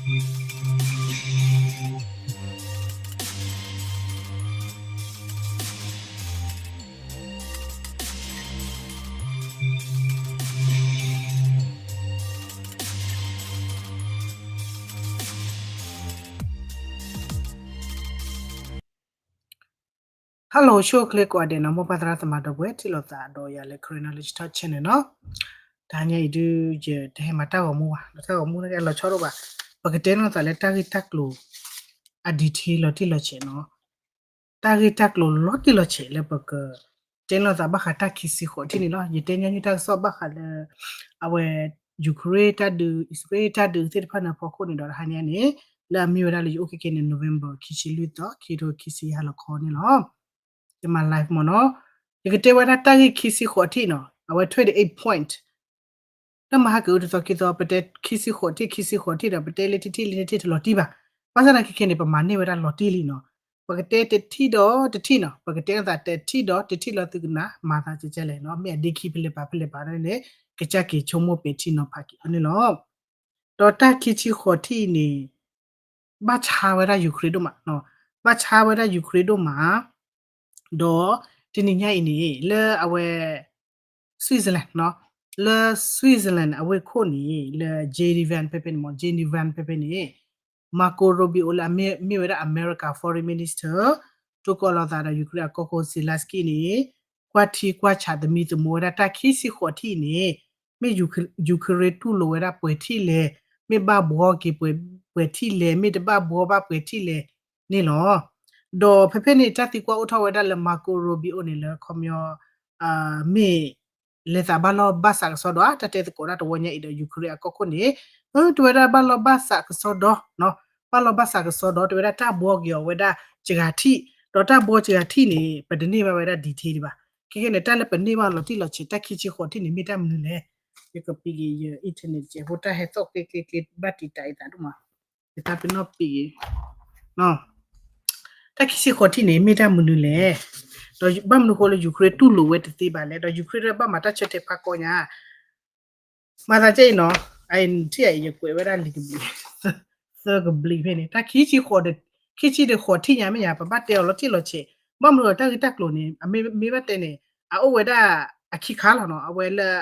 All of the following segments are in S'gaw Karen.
Hello ဆိၣ်ချ့ကိးဂၤဒဲးနီၤ မိၢ်ပၢ်သရၣ်သမါဒီပုၢ်ဝဲၢ် ထံၣ်လိာ်သးဒီးယၤလၢ Karen Knowledge Talk Channel နီၤ. တဟါညါအံၤဒုး ယတဟဲမၤတၢ်ဂီၤမူဘၣ် ဒီးတၢ်ဂီၤမူန့ၣ်ကဲအလီၤဆီဒိၣ်ဘၣ်. ပကတဲလိာ်သးလၢတၢ်ဂ့ၢ်တၢ်ကျိၤ အ detail လီၤတံၢ်လီၤဆဲးနီၤ. တၢ်ဂ့ၢ်တၢ်ကျိၤလီၤတံၢ်လီၤဆဲးလၢပကတဲလိာ်သးဘၣ်ဃးတၢ်ခံဆံဃိးထံၣ်န့ၣ်လီၤ. ယတဲညါညိတၢ်ကစီၣ်ဘၣ်ဃးလၢ အဝဲ Ukraine တၢ်ဒုး အံၣ်စရ့လးတၢ်ဒုးသ့ၣ်တဖၣ်န့ၣ်အဖီခိၣ်န့ၣ်ဒီး တဟါညါန့ၣ် လၢအမ့ၢ်ဝဲဒၣ်လၢယအိၣ်ခဲကဲန့ၣ် November ခံဆံလွံၢ်သီ ခံထိခံဆံယဲၢ်လီၤခီန့ၣ်လီၤ. ယမၤ live မ့ၢ်နီၤ. ယကတဲဝဲဒၣ်တၢ်ဂ့ၢ်ခံဆံဃိးထံၣ်နီၤ အဝဲ twenty eight point တၢ်မၤဟးက့ၤအိၣ်တသီခံသီ ပတဲခံဆံဃိးထံၣ် ခံဆံဃိးထံၣ်ဒီး ပတဲလၢတထံၣ်လၢတထံၣ်တလီၤတံၢ်ဘၣ်. ဘၣ်ဆၣ်သနာ်က့ခဲန့ၣ် ပမၤန့ၢ်ဝဲဒၣ်လီၤတံၢ်လံနီၤ. ပကတဲတထံၣ်ဒီးတထံၣ်နီၤ ပကတဲလိာ်သးတထံၣ်ဒီးတထံၣ်လီၤ သုကနၣ်မၤသးကဲကဲလဲၣ်နီၤ မ့ၢ်အဒ့ခံဖဲလဲၣ်ပာ်ဖဲလဲၣ်ပာ်န့ၣ် ကစၢ်က့ၤဆိကမိၣ်ပဲာ်ထံနီၤဖးက့ၤအီၤန့ၣ်လီၤ. ဒီးတၢ်ခံဆံဃိးထံၣ်အံၤန့ၣ် ဘၣ်ဆါဝဲဒၣ် Ukraine ဒိၣ်မးနီၤ ဘၣ်ဆါဝဲဒၣ် Ukraine ဒိၣ်မး ဒီးတနံၤညါအံၤန့ၣ် လၢအဝဲ Switzerland နီၤ လၢ Switzerland အဝ့ၢ်ခိၣ်န့ၣ် လၢ Geneva ဖဲဖဲန့ၣ်မ့ၢ် Geneva ဖဲဖဲန့ၣ် Marco Rubio လၢအမ့ၢ်ဝဲဒၣ် America Foreign Minister တိၢ်ကီၢ်လိာ်သးဒီး Ukraine အကီၢ်ခိၣ် Zelensky န့ၣ် ကွၢ်ထံကွၢ်ဆးသမံသမိးဝဲဒၣ်တၢ်ခံဆံဃိးထံၣ်အံၤန့ၣ် မ့ၢ် Ukraine တူၢ်လိာ်ဝဲဒၣ်ပှဲၤထံၣ်လဲၣ်, မ့ၢ်ဘၣ်ဘှီက့ၤပှဲၤထံၣ်လဲၣ်, မ့ၢ်တဘၣ်ဘှီဘၣ်ပှဲၤထံၣ်လဲၣ်န့ၣ်လီၤ. ဒီးဖဲဖဲန့ၣ် တၢ်သံကွၢ်အိၣ်ထီၣ်ဝဲဒၣ်လၢ Marco Rubio န့ၣ်လၢခီပညီ မ့ၢ်လဲၤသးဘၣ်လီၢ်ဘၣ်စးကစီဒီဧါ တၢ်တဲသကိးတၢ်တဝီညါအံၤဒီး Ukraine အကီၢ်ခိၣ်န့ၣ် အၢတဲဝဲဒၣ်ဘၣ်လီၢ်ဘၣ်စးကစီဒီ ဘၣ်လီၢ်ဘၣ်စးကစီဒီ တဲဝဲဒၣ်တၢ်ဘှီက့ၤအီၤဝဲဒၣ်စှၤထံၣ်, ဒီးတၢ်ဘှီစှၤထံၣ်န့ၣ် ပတန့ၢ်ဘၣ်ဝဲဒၣ် detail ဒံးဘၣ်. ခဲကဲန့ၣ် တၢ်လၢပန့ၢ်ဘၣ်လီၤတံၢ်လီၤဆဲး တၢ်ခံဆံဃိးထံၣ်န့ၣ် မ့ၢ်တၢ်မနုၤလဲၣ်. ယကပံးက့ၤယ internet ကဲဖိတၢ်ဟဲသီၣ်ကျ့ကျ့ကျ့ဘၣ်တံာ်တာ်အသးဒိၣ်မး ယသးပ့ၤနီၣ်ပံးက့ၤ တၢ်ခံဆံဃိးထံၣ်န့ၣ် မ့ၢ်တၢ်မနုၤလဲၣ်. ဒီးဘၣ်မနုၤဃိလၢ Ukraine တူၢ်လိာ်ဝဲတသ့ဘၣ်လဲၣ်, ဒီး Ukraine ဘၣ်မၤတၢ်ဆၢတဲာ်ဖးကီညါ မၤသးကဲအံၤနီၤ, အအံၤထံၣ်အံၤ ယကွဲးဝဲဒၣ်လံာ်တဘျုး, သၢကဘျံးဖဲန့ၣ် တၢ်ခံဆံဃိး, ခံဆံဒီးဃိးထံၣ်ညါမ့ၢ်ညါ ပဘၣ်တဲအီၤလီၤတံၢ်လီၤဆဲး, ဘၣ်မနုၤဒီးတၢ်ဂ့ၢ်တၢ်ကျိၤန့ၣ် အမ့ၢ်ဘၣ်တဲန့ၣ် အအိၣ်ဝဲဒၣ်အခံခါလီၤနီၤ, အဝဲလၢ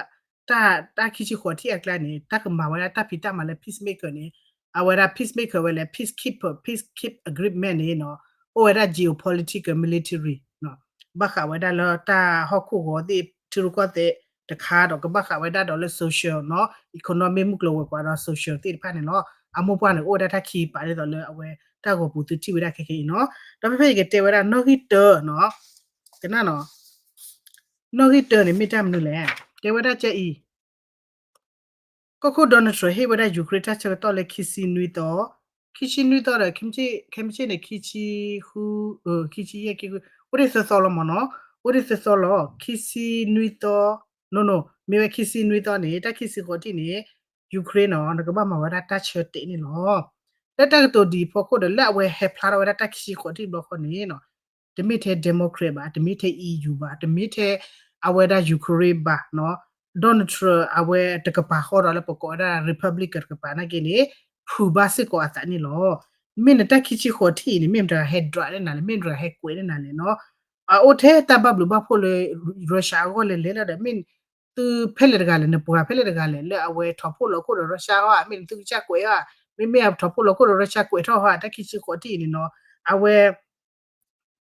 တၢ် တၢ်ခံဆံဃိးထံၣ်အကျါန့ၣ် တၢ်ကမၤဝဲဒၣ်တၢ်ဖံးတၢ်မၤလၢ peacemaker န့ၣ်, အဝဲဒၣ် peacemaker ဝဲလၢ peacekeeper, peacekeep agreement န့ၣ်နီၤ, အိၣ်ဝဲဒၣ် geopolitical, military နီၤ, ဘၣ်ဃးဝဲဒၣ်လၢတၢ်ဟီၣ်ခိၣ်ဂီၤသ့ၣ် ထံရူၢ်ကီၢ်သဲးတခါဒီး ကဘၣ်ဃးဝဲဒၣ်ဒီးလၢ social နီၤ, economic မုၢ်ကျိၤဝဲၤကွာ်ဒီး social သ့ၣ်တဖၣ်န့ၣ်လီၤ. အမိၢ်ပှၢ်န့ၣ် အိၣ်ဝဲဒၣ်တၢ်ခံပာ်ဒ်သိးလၢအဝဲတၢ်ဂီၤပူၤသုထံၣ်ဝဲဒၣ်ခဲခဲအံၤနီၤ, ဒီးဖဲဖဲအံၤကတဲဝဲဒၣ်နီၣ်ဂံၢ်တၢနီၤ, ကနၣ်နီၤ နီၣ်ဂံၢ်တၢန့ၣ် မ့ၢ်တၢ်မနုၤလဲၣ်. တဲဝဲဒၣ်ကဲအံၤ, ကီၢ်ခိၣ် Donald Trump ဟ့ၣ်ဝဲဒၣ် Ukraine တၢ်ဆၢကတီၢ်လၢခံဆံနွံသီ, ခံဆံနွံသီဒီး ခဲမုၢ်ဆ့ၣ်န့ၣ် ခံဆံဃု, ခံဆံယဲၢ်, အိၣ်ဒံးသၢသီလီၤမ့ၢ်နီၤ, အိၣ်ဒံးသၢသီလီၤ, ခံဆံနွံသီ, no no, မ့ၢ်ဝဲခံဆံနွံသီန့ၣ် တၢ်ခံဆံဃိးထံၣ်န့ၣ် Ukraine နီၤ နကဘၣ်မၤဝဲဒၣ်တၢ်ဆၢတဲာ်န့ၣ်လီၤ. လၢတၢ်ကတိၤဒ်အံၤအဖီခိၣ်ဒီး လၢအဝဲဟဲဖျါထီၣ်ဝဲဒၣ်တၢ်ခံဆံဃိးထံၣ်တဘျီဃီန့ၣ်နီၤ တမ့ၢ်ထဲ Democrat ဘၣ်, တမ့ၢ်ထဲ EU ဘၣ်, တမ့ၢ်ထဲအဝဲဒၣ် Ukraine ဘၣ်နီၤ, Donald Trump အဝဲတကပၤဃီဒီးလၢပကိးဝဲဒၣ် Republican တကပၤနာ်က့န့ၣ် ဖုးဘၣ်စ့ၢ်ကီးအသးန့ၣ်လီၤ. မ့ၢ်နတၢ်ခံဆံဃိးထံၣ်အံၤန့ၣ် မ့ၢ်မတၤဟဲ drag န့ၢ်နၤလဲၣ်, မ့ၢ်မတၤဟဲကွဲးန့ၢ်နၤလဲၣ်နီၤ, အအိၣ်ထဲတၢ်ဘၣ်ဘျုးဘၣ်ဖှိၣ်လၢ Russia အဂီၢ်လဲၤလဲၤလီၤဒီး မ့ၢ်သုဖဲလဲၣ်တဂၤလဲၣ်, နပှၤဖဲလဲၣ်တဂၤလဲၣ် လၢအဝဲထီၣ်ဖှိၣ်လီၤခိၣ်ဒီး Russia အဂီၢ်, မ့ၢ်နသုကစၢ်ကွဲးအီၤ, မ့မ့ၢ်အထီၣ်ဖှိၣ်လီၤခိၣ်ဒီး Russia ကွဲးထီၣ်ဟီ တၢ်ခံဆံဃိးထံၣ်အံၤန့ၣ်နီၤ, အဝဲ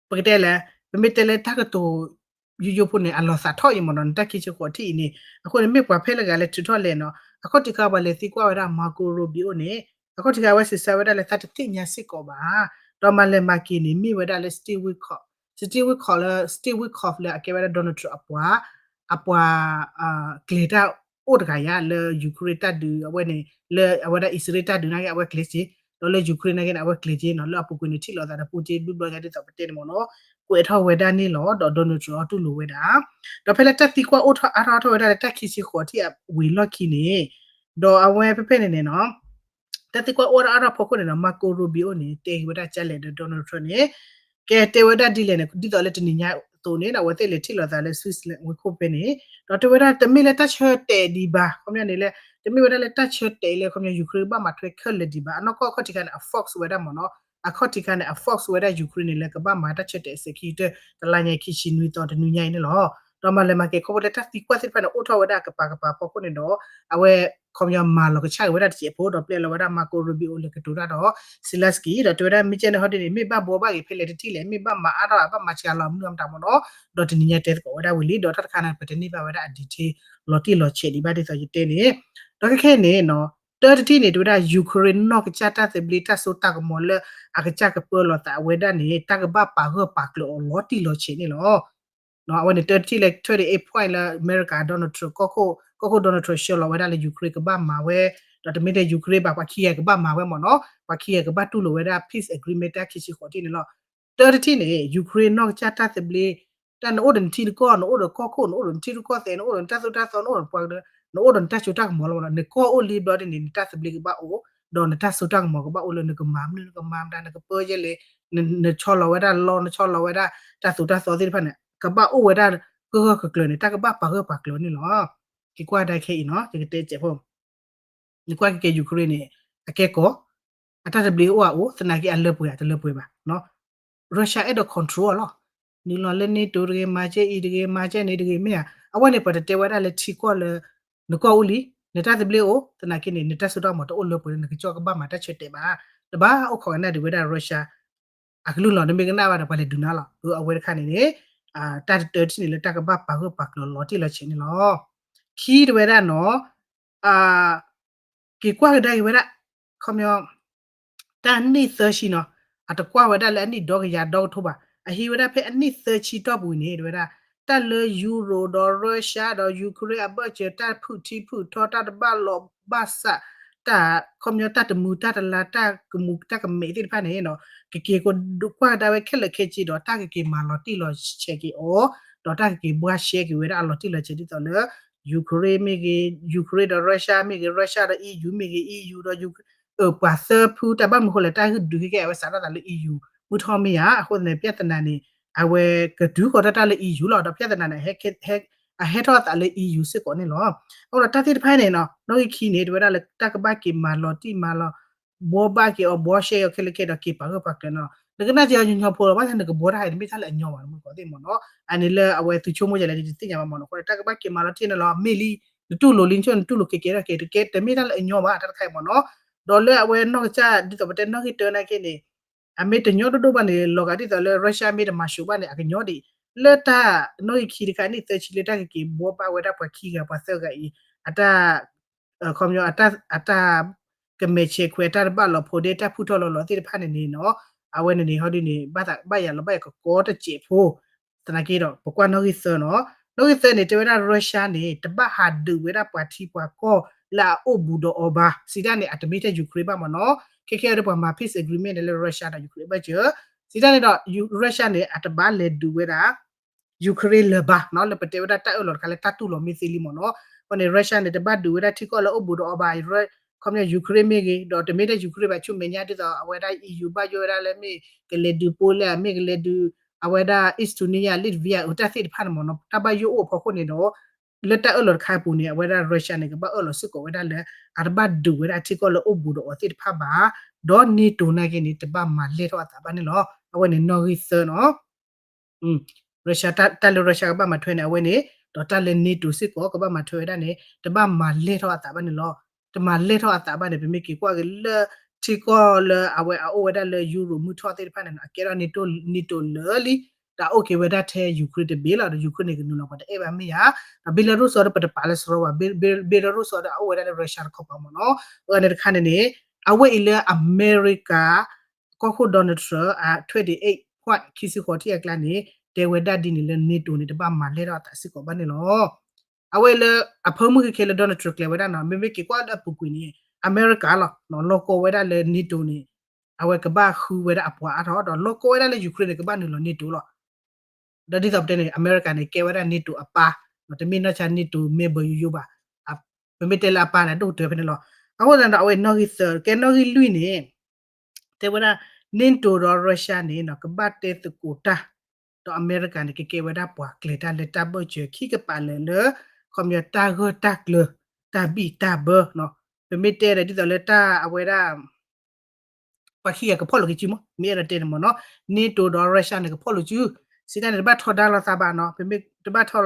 ပကတဲလဲၣ်, ပမ့ၢ်တဲလၢတၢ်ကတိၤယိယိဖိန့ၣ် အလီၤသးထီၣ်အံၤမ့ၢ်နီၤ, နတၢ်ခံဆံဃိးထံၣ်အံၤန့ၣ်, အဃိန့ၣ် မ့ၢ်ပှၤဖဲလဲၣ်တဂၤလဲၣ်ထုးထီၣ်လဲၣ်နီၤ, အခီၣ်ထံးခါပှၤလဲၤသံကွၢ်ဝဲဒၣ် Marco Rubio န့ၣ်, အခီၣ်ထံးခါအဝဲစံးဆၢဝဲဒၣ်လၢသးတသ့ၣ်ညါစ့ၢ်ကီးဘၣ်, ဒီးမၤလဲၤမၤက့ၤန့ၣ် မ့ၢ်ဝဲဒၣ်လၢ Steve Witkoff, Steve Witkoff လၢ Steve Witkoff လၢအကဲဝဲဒၣ် Donald Trump အပှၤ အပှၤ ကျဲၤတၢ်အိၣ်တဂၤယါ လၢ Ukraine တၢ်ဒုးအဝဲန့ၣ် လၢအဝဲဒၣ်အံၣ်စရ့လးတၢ်ဒုးနာ်က့ အဝဲကျဲၤက့ၤ, ဒီးလၢ Ukraine နာ်က့န့ၣ် အဝဲကျဲၤက့ၤနီၤ, လၢအပူၤကွံာ်န့ၣ် ထံၣ်လိာ်သးဒီး Putin ဘျုးဘျီညါဒ်သိးပတဲန့ၣ်မ့ၢ်နီၤ, ကွဲးထီၣ်ဝဲဒၣ်န့ၣ်လီၤ, ဒီး Donald Trump အီၤတူၢ်လိာ်ဝဲဒၣ်, ဒီးဖဲလၢတၢ်သံကွၢ်အိၣ်ထီၣ်အါထီၣ်ထီၣ်ဝဲဒၣ်လၢတၢ်ခံဆံဃိးထံၣ်အဝံၤလီၢ်ခံန့ၣ်, ဒီးအဝဲဖဲဖဲန့ၣ်န့ၣ်နီၤ တၢ်သံကွၢ်အိၣ်ထီၣ်အါထီၣ်ဖီခိၣ်န့ၣ်နီၤ Marco Rubio န့ၣ် တဲဝဲဒၣ်ကလဲၣ်ဒီး Donald Trump န့ၣ် ကဲတဲဝဲဒၣ်ဒ်လဲၣ်န့ၣ် ဒ်သိးလၢတနံၤညါအသိးန့ၣ် အဝဲသ့ၣ်လဲၤထံၣ်လိာ်သးလၢ Switzerland ဝ့ၢ်ခိၣ်ဖဲန့ၣ်, ဒီးတဲဝဲဒၣ်တမ့ၢ်လၢတၢ်ဆၢတဲာ်ဒံးဘၣ်, ခီပညီန့ၣ်လၢ တမ့ၢ်ဝဲဒၣ်လၢတၢ်ဆၢတဲာ်လၢ ခီပညီ Ukraine ကဘၣ်မၤထွဲခဲလၢာ်ဒံးဘၣ်. အနီၢ်ကီၢ်အခီၣ်ထံးခါန့ၣ် အ force ဝဲဒၣ်မ့ၢ်နီၤ, အခီၣ်ထံးခါန့ၣ် အ force ဝဲဒၣ် Ukraine န့ၣ် လၢကဘၣ်မၤတၢ်ဆၢတဲာ် execute တလါညါခံဆံနွံသီတနွံညါအံၤန့ၣ်လီၤ. ဒီးမၤလဲၤမၤက့ၤခီဖျိလၢတၢ်သံကွၢ်သ့ၣ်တဖၣ်န့ၣ် အိၣ်ထီၣ်ဝဲဒၣ်ကပၤကပၤအဖီခိၣ်န့ၣ်ဒီး အဝဲ ခီပညီမၤလီၤကဆှၣ်က့ၤဝဲဒၣ်တစဲးဖိ ဒီးပျဲလီၤဝဲဒၣ် Marco Rubio လဲၤကတိၤတၢ်ဒီး Zelensky ဒီးတဲဝဲဒၣ် မ့ၢ်ကဲန့ၣ်ဟီဒ်န့ၣ် မ့ၢ်ဘၣ်ဘှီဘၣ်ဂ့ၤဖဲလဲၣ်တထံၣ်လဲၣ်, မ့ၢ်ဘၣ်မၤအါထီၣ် ဘၣ်မၤစှၤလီၤမနုၤအမတၤမ့ၢ်နီၤ, ဒီးတနံၤညါတဲသကိးဝဲဒၣ်ဝံၤလံ ဒီးတၢ်တခါန့ၣ် ပတန့ၢ်ဘၣ်ဝဲဒၣ်အ detail လီၤတံၢ်လီၤဆဲးဒံးဘၣ်ဒ်သိးယတဲန့ၣ်, ဒီးခဲခဲအံၤန့ၣ်နီၤ တၢတထံၣ်န့ၣ် တဲဝဲဒၣ် Ukraine နီၢ်ကစၢ်တၢ်သဘျ့တၢ်စိတၢ်ကမီၤလၢအကစၢ်ကပၢလီၤသးဝဲဒၣ်န့ၣ် တၢ်ကဘၣ်ပာ်ဂၢၢ်ပာ်ကျၢၤအီၤလီၤတံၢ်လီၤဆဲးန့ၣ်လီၤ. အဝဲန့ၣ်တၢတထံၣ်လၢ twenty eight point လၢအမဲရကၤ Donald Trump ကီၢ်ခိၣ် ကီၢ်ခိၣ် Donald Trump ဆှၢလီၤဝဲဒၣ်လၢ Ukraine ကဘၣ်မၤဝဲ, ဒီးတမ့ၢ်ထဲ Ukraine ဘၣ် ပှၤခံဂၤကဘၣ်မၤဝဲမ့ၢ်နီၤ, ပှၤခံဂၤကဘၣ်တူၢ်လိာ်ဝဲဒၣ် peace agreement တၢ်ခံဆံဃိးထံၣ်န့ၣ်လီၤ. တၢတထံၣ်န့ၣ် Ukraine နီၢ်ကစၢ်တၢ်သဘျ့ တၢ်နအိၣ်ဒီးနထံတကီၢ် နအိၣ်ဒီးကီၢ်ခိၣ် နအိၣ်ဒီးနထံရူၢ်ကီၢ်သဲး နအိၣ်ဒီးနတၢ်သိၣ်တၢ်သီ နအိၣ်ဒီးနပှၤကလုာ် နအိၣ်ဒီးနတၢ်စိတၢ်ကမီၤလီၤမ့ၢ်နီၤ, နကီၢ်အိၣ်လံဘျီဒ်န့ၣ် နတၢ်သဘျ့ကဘၣ်အိၣ်, ဒီးနတၢ်စိတၢ်ကမီၤကဘၣ်အိၣ်လၢနကမၤမနုၤ နကမၤမတၤ နကပၢယဲလဲၣ်, နဆီလီၤဝဲဒၣ်လီ နဆီလီၤဝဲဒၣ်တၢ်သိၣ်တၢ်သီသ့ၣ်တဖၣ်န့ၣ် ကဘၣ်အိၣ်ဝဲဒၣ်ကဂၢၢ်ကကျၢၤန့ၣ် တၢ်ကဘၣ်ပာ်ဂၢၢ်ပာ်ကျၢၤန့ၣ်လီၤ. က့ၤကွၢ်ဒၣ်ခဲအံၤနီၤ ယကတဲစဲးဖိ နကွၢ်က့ၤက့ၤ Ukraine န့ၣ် အကဲကီး အတၢ်သဘျ့အိၣ်အအိၣ် သနာ်က့အလၢပှဲၤဧါ တလၢပှဲၤဘၣ် Russia အဲၣ်ဒိး control အီၤလီၤ. နုာ်လီၤလၢ NATO တဂ့ၤ မၤကဲအံၤတဂ့ၤ မၤကဲန့ၣ်တဂ့ၤ မ့ၢ်ဧါ. အဝဲန့ၣ် ပတတဲဝဲဒၣ်လၢထံကီၢ်လၢ နကီၢ်အိၣ်လံ နတၢ်သဘျ့အိၣ် သနာ်က့န့ၣ် နတၢ်စိတၢ်ကမီၤတအိၣ်လၢပှဲၤလၢနကစၢ်ကဘၣ်မၤတၢ်ဆၢတဲာ်ဘၣ်. တဘၣ်အိၣ်ခိးကနၣ်ဒံးဝဲဒၣ် Russia အကလုၢ်လီၤ နမ့ၢ်ကနၣ်ဘၣ်ဒီး ပှၤလဲၤဒုးနၤလီၤ. အဝဲတခါန့ၣ်န့ၣ် တၢ်တတၢထံၣ်န့ၣ်လၢတၢ်ကဘၣ်ပာ်ဂၢၢ်ပာ်ကျၢၤလီၤတံၢ်လီၤဆဲးန့ၣ်လီၤ. ခံတဝဲဒၣ်နီၤ က့ၤကွၢ်ကဒါက့ၤဝဲဒၣ် ခီပညီ တၢ်နံၣ်သၢဆံနီၤ အတကွၢ်ဝဲဒၣ်လၢအနံၣ်ဒီကယၤဒီကထိဘၣ် အဟံးဝဲဒၣ်ဖဲအနံၣ်သၢဆံတီၢ်ပူၤန့ၣ် တဝဲဒၣ် တၢ်လၢ Europe ဒီး Russia ဒီး Ukraine အဘၢၣ်စၢၤ တၢ်ဖုၣ်ထံဖုၣ်ထီ တၢ်တဘၣ်လိာ်ဘၣ်စး တၢ် ခီပညီတၢ်တမုာ်တၢ်တလၤ တၢ်ကမူးတၢ်ကမဲာ်သ့ၣ်တဖၣ်န့ၣ်နီၤ ကက့ၤကကွၢ်ကဒါဝဲခဲလၢာ်ခဲဆ့ဒီး တၢ်ကက့ၤမၤလီၤတံၢ်လီၤဆဲးက့ၤအီၤ ဒီးတၢ်ကက့ၤဘှါရှဲက့ၤဝဲဒၣ်အလီၤတံၢ်လီၤဆဲးဒ်သိးလၢ Ukraine မ့ၢ်ဂ့ၤ Ukraine ဒီး Russia မ့ၢ်ဂ့ၤ Russia ဒီး EU မ့ၢ်ဂ့ၤ EU ဒီး ပှၤသၢဖုတၢ်ဘၣ်မနုၤဃိလဲၣ် တၢ်ဂုာ်ဒုးခဲကဲအဝဲစးထီၣ်သးလၢ EU မုၢ်ထီၣ်မ့ၢ်ဧါ အဃိသတးန့ၣ် ပြဿနာန့ၣ် အဝဲကတုၤဃီၤတၢ်တၢ်လၢ EU လီၤ ဒီးပြဿနာန့ၣ် အဟဲထီၣ်အသးလၢ EU စ့ၢ်ကီးန့ၣ်လီၤ. အဃိဒီးတၢ်သ့ၣ်တဖၣ်န့ၣ်နီၤ နီၣ်ဂံၢ်ခံန့ၣ် တဝဲဒၣ်လၢတၢ်ကဘၣ်က့ၤမၤလီၤတံၢ်မၤလီၤ ဘှီဘၣ်က့ၤအီၤ ဘှီရှဲအီၤခဲလၢာ်ခဲဆ့ဒီးက့ၤပာ်ဂၢၢ်ပာ်ကျၢၤန့ၣ်လီၤ. နကနၣ်က့ၤအီၤညီညီဖိလီၤ ဘၣ်ဆၣ်နကဘှီတၢ်ဟဲတမ့ၢ်တၢ်လၢအညီဘၣ် မုၢ်ကီးသ့ၣ်မ့ၢ်နီၤ အန့ၣ်လၢအဝဲသုဆိကမိၣ်ယဲလဲၣ် ယတသ့ၣ်ညါဘၣ်မ့ၢ်နီၤ အဃိဒီးတၢ်ကဘၣ်က့ၤမၤလီၤတံၢ်န့ၣ်လီၤ မ့ၢ်လံ နတူၢ်လိာ်လံ နဆိ နတူၢ်လိာ်က့ၤကဲထီၣ်က့ၤ တကဲတမ့ၢ်တၢ်လၢအညီဘၣ် တၢ်တခါအံၤမ့ၢ်နီၤ ဒီးလၢအဝဲနီၢ်ကစၢ် ဒ်သိးပတဲနီၣ်ဂံၢ်တၢနာ်က့န့ၣ် အမ့ၢ်တညီဒိၣ်ဒိၣ်ဘၣ်န့ၣ် လီၤဂာ်ဒ်သိးလၢ Russia မ့ၢ်တမၤၡိးဘၣ်န့ၣ် အကညီဒံး လၢတၢ်နီၣ်ဂံၢ်ခံတခါ နံၣ်သၢဆံလၢတၢ်ကက့ၤဘှီဘၣ်ဝဲဒၣ်ပှၤခံဂၤပှၤသၢဂၤအံၤ အတၢ် ခီပညီ အတၢ် အတၢ်ကမဲာ်ဆဲးခွဲး အတၢ်တဘၣ်လီၤဖိးဒ့ တၢ်ဖုၣ်ထီၣ်လီၤလီၤသ့ၣ်တဖၣ်န့ၣ်န့ၣ်နီၤ အဝဲန့ၣ်န့ၣ် ဟီဒ်န့ၣ် ဘၣ်သးဘၣ်ယၤလီၤဘၣ်ယၤကကီတစဲးဖိ သနာ်က့ဒီး ပကွၢ်နီၣ်ဂံၢ်သၢနီၤ နီၣ်ဂံၢ်သၢန့ၣ် တဲဝဲဒၣ် Russia န့ၣ် တဘၣ်ဟးဒုးဝဲဒၣ်ပှၤထံပှၤကီၢ်လၢအအိၣ်ဘူးဒီးအီၤဘၣ် စံးတၢ်န့ၣ် အတမ့ၢ်ထဲ Ukraine ဘၣ်မ့ၢ်နီၤ ခဲခဲအံၤဒီးပှၤမၤ peace agreement န့ၣ် လၢ Russia ဒီး Ukraine ဘၢၣ်စၢၤ စံးတၢ်န့ၣ်ဒီး Russia န့ၣ် အတဘၣ်လဲၤဒုးဝဲဒၣ် Ukraine လၢၤဘၣ်နီၤ လၢပတဲဝဲဒၣ်တၢ်အၢၣ်လီၤတခါလၢတၢ်တူၢ်လိာ်မ့ၢ်သ့လံမ့ၢ်နီၤ အဃိန့ၣ် Russia န့ၣ် တဘၣ်ဒုးဝဲဒၣ်ထံကီၢ်လၢအိၣ်ဘူးဒီးအီၤဘၣ် ခီပညီ Ukraine မ့ၢ်ဂ့ၤ ဒီးတမ့ၢ်ထဲ Ukraine ဘၣ် ဆူမဲာ်ညါဒ်သိး အဝဲဒၣ် EU ဘၣ်ယိၣ်ဝဲဒၣ်လၢမ့ၢ်ကလဲၤဒုး Poland မ့ၢ်ကလဲၤဒုး အဝဲဒၣ် Estonia Latvia အတၢ်သ့ၣ်တဖၣ်န့ၣ်မ့ၢ်နီၤ တၢ်ဘၣ်ယိၣ်အိၣ်အဖီခိၣ်န့ၣ်ဒီး လၢတၢ်အၢၣ်လီၤတခါအပူၤန့ၣ် အဝဲဒၣ် Russia န့ၣ် ကဘၣ်အၢၣ်လီၤစ့ၢ်ကီးဝဲဒၣ်လၢ အတဘၣ်ဒုးဝဲဒၣ်ထံကီၢ်လၢအိၣ်ဘူးဒီးအီၤသ့ၣ်တဖၣ်ဘၣ် ဒီး NATO နာ်က့န့ၣ် တဘၣ်မၤလဲၢ်ထီၣ်အသးဘၣ်န့ၣ်လီၤ. အဝဲန့ၣ်နီၣ်ဂံၢ်သၢနီၤ Russia တၢ်လၢ Russia ကဘၣ်မၤထွဲန့ၣ် အဝဲန့ၣ် ဒီးတၢ်လၢ NATO စ့ၢ်ကီးကဘၣ်မၤထွဲဝဲဒၣ်န့ၣ် တဘၣ်မၤလဲၢ်ထီၣ်အသးဘၣ်န့ၣ်လီၤ. တမၤလဲၢ်ထီၣ်အသးဘၣ်န့ၣ် ပမ့ၢ်က့ၤကွၢ်က့ၤလၢထံကီၢ်လၢအဝဲအအိၣ်ဝဲဒၣ်လၢ Europe မုၢ်ထီၣ်သ့ၣ်တဖၣ်န့ၣ် အကဲထီၣ် NATO လၢာ်လံ ဒီးအိၣ်က့ၤဝဲဒၣ်ထဲ Ukraine တဘ့ၣ်လီၤ. ဒီး Ukraine န့ၣ် ကနုာ်လီၤပှၤတအဲၣ်ဘၣ်မ့ၢ်ဧါ. ဒီး Belarus ဒီးပတပာ်လၢစရီဘၣ် Belarus ဒီးအအိၣ်ဝဲဒၣ်လၢ Russia တခီပၤမ့ၢ်နီၤ. အန့ၣ်တခါန့ၣ်န့ၣ် အဝဲအံၤလၢအမဲရကၤ ကီၢ်ခိၣ် Donald Trump အ twenty eight point ခံဆံဃိးထံၣ်အကျါန့ၣ် တဲဝဲဒၣ်ဒ်န့ၣ်လၢ NATO န့ၣ် တဘၣ်မၤလဲၢ်ထီၣ်အသးစ့ၢ်ကီးဘၣ်န့ၣ်လီၤ. အဝဲလၢအဖၢမုၢ်ခဲခဲလၢ Donald Trump ကျဲၤဝဲဒၣ်နီၤ မ့မ့ၢ်က့ၤကွၢ်လၢအပူၤကွံာ်န့ၣ် အမဲရကၤလီၤ လီၢ်ကီဝဲဒၣ်လၢ NATO န့ၣ် အဝဲကဘၣ်ဃုဝဲဒၣ်အပှၤအါထီၣ် ဒီးလီၢ်ကီဝဲဒၣ်လၢ Ukraine န့ၣ် ကဘၣ်နုာ်လီၤ NATO လီၤ. ဒီးဒ်သိးပတဲန့ၣ် အမဲရကၤန့ၣ် ကဲဝဲဒၣ် NATO အပၢ် တမ့ၢ်နီၢ်ဆါ NATO member ယိယိဘၣ်. ပမ့ၢ်တဲလၢအပၢ်န့ၣ် ဒိၣ်ကတၢၢ်ဖဲန့ၣ်လီၤ. အဃိသတးဒီး အဝဲနီၣ်ဂံၢ်သၢ ကဲနီၣ်ဂံၢ်လွံၢ်န့ၣ် တဲဝဲဒၣ် NATO ဒီး Russia န့ၣ် ကဘၣ်တဲသကိးတၢ် ဒီးအမဲရကၤန့ၣ် ကကဲဝဲဒၣ်ပှၤကျဲၤတၢ်လၢတၢ်ဘၢၣ်စၢၤခံကပၤလၢာ်လၢ ခီပညီတၢ်ဂၢၢ်တၢ်ကျၢၤ တၢ်ဘံၣ်တၢ်ဘၢနီၤ. ပမ့ၢ်တဲဒီးဒ်သိးလၢတၢ်အဝဲဒၣ် ပှၤခံဂၤကဖီၣ်လိာ်က့ၤစုမး မ့ၢ်အဲၣ်ဒိးတဲန့ၣ်မ့ၢ်နီၤ, န့တိၤဒီးရၢၡါန့ၣ် ကဖီၣ်လိာ်စု, စံးတၢ်န့ၣ် တဘၣ်ထီဒါလိာ်သးဘၣ်နီၤ, ပမ့ၢ်တဘၣ်ထီဒ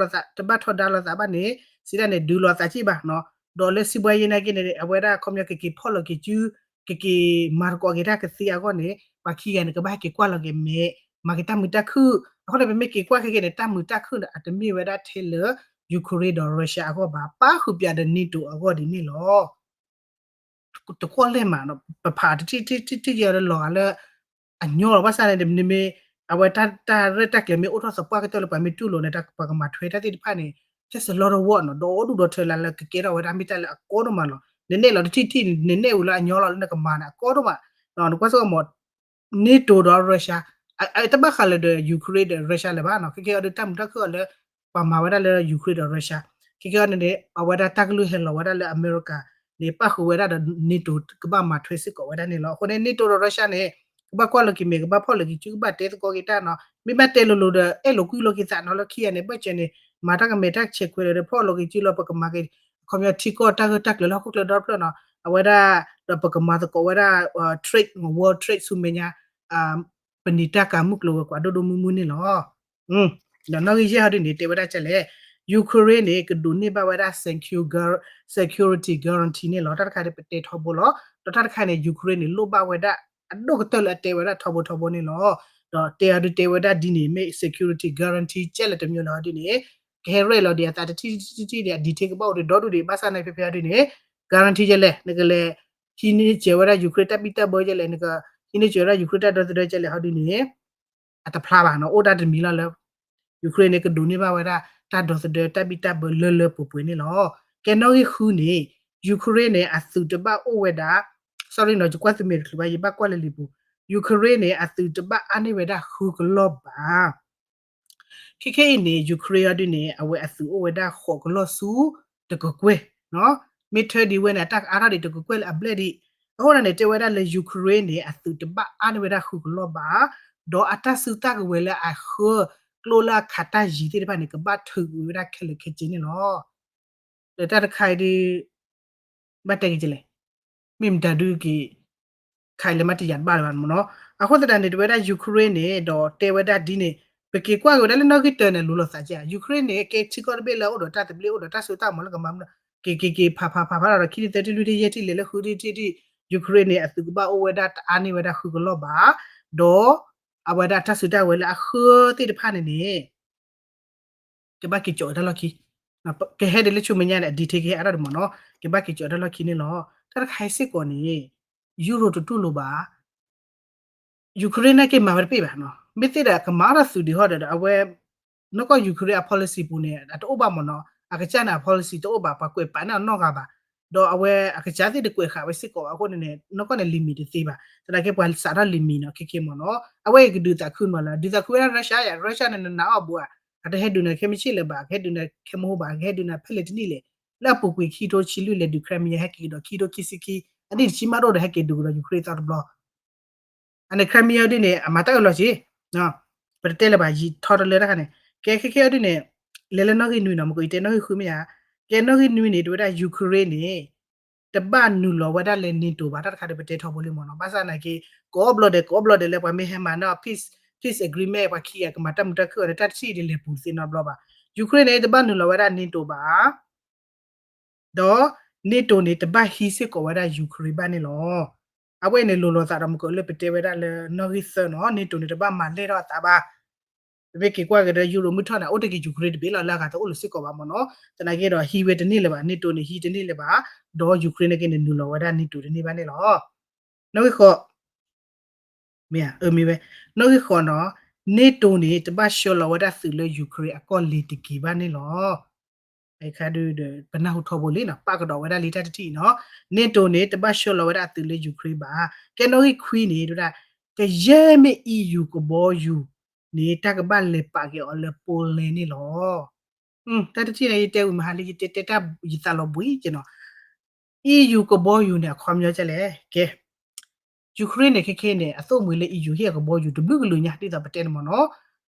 ါလိာ်သးဘၣ်န့ၣ် စံးတၢ်န့ၣ် ဒုးလိာ်သးက့ၢ်ဘၣ်နီၤ, ဒီးလၢစံးဘှါယဲနာ်က့န့ၣ် အဝဲဒၣ်ခီပညီကက့ၤဖီၣ်လိာ်က့ၤစု, ကက့ၤမၤသကိးက့ၤတၢ်ကသ့အဂီၢ်န့ၣ် ပှၤခံဂၤန့ၣ် ကဘၣ်ဟဲက့ၤကွၢ်လီၤက့ၤမဲာ်, မၤက့ၤတၢ်မုာ်တၢ်ခုၣ်, အဃိန့ၣ် ပမ့ၢ်က့ၤကွၢ်ခဲက့ၤန့ၣ် တၢ်မုာ်တၢ်ခုၣ်န့ၣ် အတမ့ၢ်ဝဲဒၣ်ထဲလၢ Ukraine ဒီး Russia အဂီၢ်ဘၣ်, ပၣ်ဃုာ်ပၠးဒီး NATO အဂီၢ်ဒ်န့ၣ်လီၤ. တကွီၢ်လဲၢ်မးနီၤ, ပဖးတထံၣ်ထံၣ်ထံၣ်ထံၣ်ယဲဒီးလီၤဂာ်လၢ အညီလီၤ, ဘၣ်ဆၣ်န့ၣ် နမ့ၢ် အဝဲတၢ်ရဲၣ်တၢ်ကျဲၤမ့ၢ်အိၣ်ထီၣ်သပှၢ်ကတၢၢ်လၢပှၤမ့ၢ်တူၢ်လိာ်န့ၣ် ပှၤကမၤထွဲတၢ်သ့ၣ်တဖၣ်န့ၣ် just လီတဝီၣ်နီၤ, ဒီးအိၣ်ဒူၣ်ဒီးထၢလၢ်လၢကကဲထီၣ်ဝဲဒၣ်မ့ၢ်တၢ်လၢအကီဒိၣ်မးလီၤ. နနဲၣ်လီၤတထံၣ်ထံၣ်န့ၣ် နနဲၣ်ဝံၤလၢအညီလီၤလၢနကမၤန့ၣ် အကီဒိၣ်မး, နကွၢ်စ့ၢ်ကီးမး NATO ဒီး Russia တဘၣ်ဃးလၢဒီး Ukraine ဒီး Russia လၢၤဘၣ်နီၤ, ခဲကဲအီၤဒီးတၢ်မုာ်တၢ်ခုၣ်အီၤလၢ ပှၤမၤဝဲဒၣ်လၢ Ukraine ဒီး Russia, ခဲကဲအီၤန့ၣ်န့ၣ် အဝဲဒၣ်တၢ်ကလုၢ်ဟဲလီၤဝဲဒၣ်လၢအမဲရကၤန့ၣ် ပၣ်ဃုာ်ဝဲဒၣ်ဒီး NATO ကဘၣ်မၤထွဲစ့ၢ်ကီးဝဲဒၣ်န့ၣ်လီၤ. အဃိန့ၣ် NATO ဒီး Russia န့ၣ် ကဘၣ်ကွၢ်လီၤက့ၤမဲာ် ကဘၣ်ဖီၣ်လိာ်က့ၤစု ကဘၣ်တဲသကိးက့ၤတၢ်နီၤ, မ့ၢ်ဘၣ်တဲလိၤလိၤဒီး အဲၣ်လိာ်ကွံလိာ်က့ၤသးနီၤ, လၢခံဂၤန့ၣ် ဘၢၣ်စၢၤန့ၣ် မၤတၢ်ကမဲာ်တၢ်ဆဲးခွဲးလၢၤဒီး ဖီၣ်လိာ်က့ၤစုလီၤ, ပကမၤက့ၤ အခီပညီထံကီၢ်တၢ်ဂၢၢ်တၢ်ကျၢၤလၢဟီၣ်ခိၣ်ချၢဒီတဖျၢၣ်နီၤ, အဝဲဒၣ် ဒီးပကမၤသကိးဝဲဒၣ် trade world trade ဆူမဲာ်ညါ ပနံာ်တၢ်ကၤမုၢ်ကျိၤဝဲၤကွာ်ဒိၣ်ဒိၣ်မုၢ်မုၢ်န့ၣ်လီၤ. ဒီးနီၣ်ဂံၢ်ယဲၢ်ဟီဒ်န့ၣ် တဲဝဲဒၣ်ကလဲၣ်, Ukraine န့ၣ် ကဒိးန့ၢ်ဘၣ်ဝဲဒၣ် security guarantee န့ၣ်လီၤ. တၢ်တခါန့ၣ် ပတဲထီဘိလီၤ. ဒီးတၢ်တခါန့ၣ် Ukraine န့ၣ် လိၣ်ဘၣ်ဝဲဒၣ်အဒိၣ်ကတၢၢ်လၢအတဲဝဲဒၣ်ထီဘိထီဘိန့ၣ်လီၤ. ဒီးတဲအီၤဒုးတဲဝဲဒၣ်ဒ်န့ၣ် မ့ၢ် security guarantee ကဲလဲၣ်တမံၤလၢဟီဒ်န့ၣ် ကဟဲရဲၣ်လီၤဒံးအသးတထံၣ်တထံၣ်တထံၣ်န့ၣ် အ detail ကဘၣ်အိၣ်ဒံးဒီဒူၣ်ဒံး ဘၣ်ဆၣ်န့ၣ် ဖဲဖဲဟီဒ်န့ၣ် guarantee ကဲလဲၣ် နကလဲၤ ဟံးန့ၢ်စၢၤဝဲဒၣ် Ukraine တၢ်ဘံၣ်တၢ်ဘၢကဲလဲၣ် နကဟံးန့ၢ်စၢၤဝဲဒၣ် Ukraine တၢ်ဒီသဒၢကဲလဲၣ်ဟီဒ်န့ၣ် အတဖျါဘၣ်နီၤ, အိၣ်ဒၣ်တမံၤလီၤလၢ Ukraine န့ၣ် ကဒိးန့ၢ်ဘၣ်ဝဲဒၣ် တၢ်ဒီသဒၢတၢ်ဘံၣ်တၢ်ဘၢလၢလၢပှဲၤပှဲၤန့ၣ်လီၤ. ကဲနီၣ်ဂံၢ်ဃုန့ၣ် Ukraine န့ၣ် အသုးတဘၣ်အိၣ်ဝဲဒၣ် sorry နီၤ ယကွၢ်သုမဲာ်တချုးဘၣ် ယဘၣ်ကွၢ်လၢလံာ်ပူၤ Ukraine န့ၣ် အသုးတဘၣ်အါန့ၢ်ဝဲဒၣ်ဃုကလီၢ်ဘၣ် ခဲခဲအံၤန့ၣ် Ukraine အီၤဒ်န့ၣ် အဝဲအသုးအိၣ်ဝဲဒၣ်ဃိးကလီၢ်ဆူတကကွဲၢ်, မ့ၢ်ထၢဒံးဝဲန့ၣ် အတၢ်ကအါထီၣ်ဒံးတကကွဲၢ်လၢအဘျဲၣ်ဒံး, အဃိန့ၣ် တဲဝဲဒၣ်လၢ Ukraine န့ၣ် အသုးတဘၣ်အါန့ၢ်ဝဲဒၣ်ဃုကလီၢ်ဘၣ်, ဒီးအတၢ်စုတၢ်ကဝဲၤလၢအဃၢကျိလၢအခးတၢ်ယံၤသ့ၣ်တဖၣ်န့ၣ် ကဘၣ်ထုးကွံာ်ဝဲဒၣ်ခဲလၢာ်ခဲဆ့န့ၣ်လီၤ. ဒီးတၢ်တခါအံၤဒ် ဘၣ်တဲက့ၤကလဲၣ်, မ့ၢ်မတၤဒုးက့ၤ ခါအံၤလၢမ့ၢ်တယာ်တဘၣ်လၢၤဘၣ်မ့ၢ်နီၤ, အဃိသတးန့ၣ် တဝဲဒၣ် Ukraine န့ၣ် ဒီးတဲဝဲဒၣ်ဒ်န့ၣ် ပက့ၤကွၢ်က့ၤဝဲဒၣ်လၢနီၣ်ဂံၢ်တၢန့ၣ် လူၤလိာ်သးကဲ Ukraine န့ၣ် ကဲထံကီၢ်တဘ့ၣ်လၢအအိၣ်ဒီးတၢ်သဘျ့ အိၣ်ဒီးတၢ်စိတၢ်ကမီၤလၢကမၤမနုၤ, က့ၤက့ၤက့ၤဖးဖးဖးဖးဒီး ခံထံၣ်သၢထံၣ်လွံၢ်ထံၣ်ယဲၢ်ထံၣ်လဲၤလၢဃုထံၣ်ထံၣ်ထံၣ် Ukraine န့ၣ် အသုးကဘၣ်အိၣ်ဝဲဒၣ်တအါန့ၢ်ဝဲဒၣ်ဃုကလီၢ်ဘၣ်, ဒီး အဝဲဒၣ်တၢ်စုတၢ်ဝဲၤလၢအဃၢသ့ၣ်တဖၣ်န့ၣ်န့ၣ် ကဘၣ်က့ၤကၠီးတၢ်လီၢ်ခံ, ကဟဲဒ်လၢဆူမဲာ်ညါန့ၣ် အ detail ကဟဲအါထီၣ်ဒံးမ့ၢ်နီၤ, ကဘၣ်က့ၤကၠီးတၢ်လီၢ်ခံန့ၣ်လီၤ. တၢ်တခါအံၤစ့ၢ်ကီးန့ၣ် Europe တတူၢ်လိာ်ဘၣ် Ukraine နာ်က့မၤဝဲတပ့ၢ်ဘၣ်နီၤ, မ့ၢ်သ့ဒီးကမၤအါထီၣ်သုးဒံးဟီဒီး အဝဲ နီၢ်ကီၢ် Ukraine အ policy ပူၤန့ၣ် အတအိၣ်ဘၣ်မ့ၢ်နီၤ, အကစၢ်န့ၣ် အ policy တအိၣ်ဘၣ်, ပှၤကွဲးပာ်န့ၢ်အီၤနီတဂၤဘၣ်, ဒီးအဝဲအကစၢ်သ့ၣ်တကွဲးဃာ်ဝဲစ့ၢ်ကီးဘၣ်အဃိန့ၣ်န့ၣ် နီၢ်ကီၢ်န့ၣ် limit တသ့ဘၣ်, သနာ်က့ပှၤစးထီၣ် limit နီၤ ခဲခဲမ့ၢ်နီၤ, အဝဲအံၤကဒုးသးခုမ့ၢ်လၢ ဒုးသးခုဝဲဒၣ် Russia ယါ Russia န့ၣ် နနာ်အီၤဘူးဧါ, အတဟဲဒုးနၤခဲမုၢ်ဆ့ၣ်လၢၤဘၣ်, ကဟဲဒုးနၤခဲမုၢ်ဟိဘၣ်, ကဟဲဒုးနၤဖဲလဲၣ်တနံၣ်လဲၣ်, လၢအပူၤကွံာ်ခံထိဆံလွံၢ်လဲၤဒုး Crimea ဟဲက့ၤကဒီးခံထိခံဆံခံ, အနံၣ်တဆံမးတအိၣ်ဒီးဟဲက့ၤဒုးကဒီး Ukraine သီတဘျီ အန့ၣ် Crimea ဒ်န့ၣ် အမၤတၢ်အၢၣ်လီၤက့ၤ, ပတတဲလၢၤဘၣ် ယံာ်ထီတလၢတၢ်ခါန့ၣ်, ကဲခဲခဲအီၤဒ်န့ၣ်, လဲၤလၢနီၣ်ဂံၢ်နွံနီၤ မ့ၢ်ကယတဲနီၣ်ဂံၢ်ဃုမ့ၢ်ဧါ, ကဲနီၣ်ဂံၢ်နွံန့ၣ် တဝဲဒၣ် Ukraine န့ၣ် တဘၣ်နုာ်လီၤဝဲဒၣ်လၢ NATO ဘၣ် တၢ်တခါဒီးပတဲထီဘိလံမ့ၢ်နီၤ, ဘၣ်ဆၣ်သနာ်က့ ကိးဘျီဒဲး ကိးဘျီဒဲးလၢပှၤမ့ၢ်ဟဲမၤနီၣ် peace, peace agreement ပှၤခံဂၤကမၤတၢ်မုာ်တၢ်ခုၣ်အီၤန့ၣ် တၢ်တထံၣ်ဒ်လဲၤပူၤတသ့နီတဘျီဘၣ်, Ukraine န့ၣ် တဘၣ်နုာ်လီၤဝဲဒၣ် NATO ဘၣ် ဒီး NATO န့ၣ် တဘၣ်ဟံးစ့ၢ်ကီးဝဲဒၣ် Ukraine ဘၣ်န့ၣ်လီၤ. အဝဲအံၤန့ၣ် လိၤလိာ်သးဒီးမ့ၢ်ကလၢပတဲဝဲဒၣ်လၢနီၣ်ဂံၢ်သၢနီၤ, NATO န့ၣ် တဘၣ်မၤလဲၢ်ထီၣ်အသးဘၣ်. ပမ့ၢ်က့ၤကွၢ်က့ၤဒီး Europe မုၢ်ထီၣ်န့ၣ် အိၣ်တ့ၢ်က့ၤ Ukraine တဘ့ၣ်လီၤ, လၢအဂၤတအိၣ်လၢၤစ့ၢ်ကီးဘၣ်မ့ၢ်နီၤ. သနာ်က့ဒီး ဟံးဝဲတန့ၢ်လၢၤဘၣ်, NATO န့ၣ် ဟံးတန့ၢ်လၢၤဘၣ်, ဒီး Ukraine နာ်က့န့ၣ် နုာ်လီၤဝဲဒၣ် NATO တန့ၢ်ဘၣ်န့ၣ်လီၤ. နီၣ်ဂံၢ်ဃိး မ့ၢ်ဧါ, အၢ မ့ၢ်ဝဲ, နီၣ်ဂံၢ်ဃိးနီၤ, NATO န့ၣ် တဘၣ်ဆှၢလီၤဝဲဒၣ်သုးလၢ Ukraine အကီၢ်လ့ၤတက့ၤဘၣ်န့ၣ်လီၤ. အခါဒုးဒီး ပနၢ်ဟူထီဘိလံနီၤ, ပာ်ကဒီးဝဲဒၣ်လံတၢ်တထံၣ်အံၤနီၤ, NATO န့ၣ် တဘၣ်ဆှၢလီၤဝဲဒၣ်အသုးလၢ Ukraine ဘၣ်. ကဲနီၣ်ဂံၢ်ခွံန့ၣ် တဝဲဒၣ် ကယဲၢ်မ့ၢ် EU ကဘီယူၤန့ၣ် တၢ်ကဘၣ်လဲၤပာ်က့ၤအီၤလၢ Poland န့ၣ်လီၤ. တၢ်တထံၣ်န့ၣ် ယတဲဝံၤမဟါလံ ယတဲတဲတၢ်ယသးလီၤဘှံးက့နီၤ EU ကဘီယူၤန့ၣ် အခီပညီကလဲၣ်, ကဲ Ukraine န့ၣ် ခဲခဲန့ၣ် အသိၣ်မှံၤလၢ EU ဟ့ၣ်အကဘီယူၤတဘျုးကလုာ်ညါ ဒ်သိးပတဲန့ၣ်မ့ၢ်နီၤ,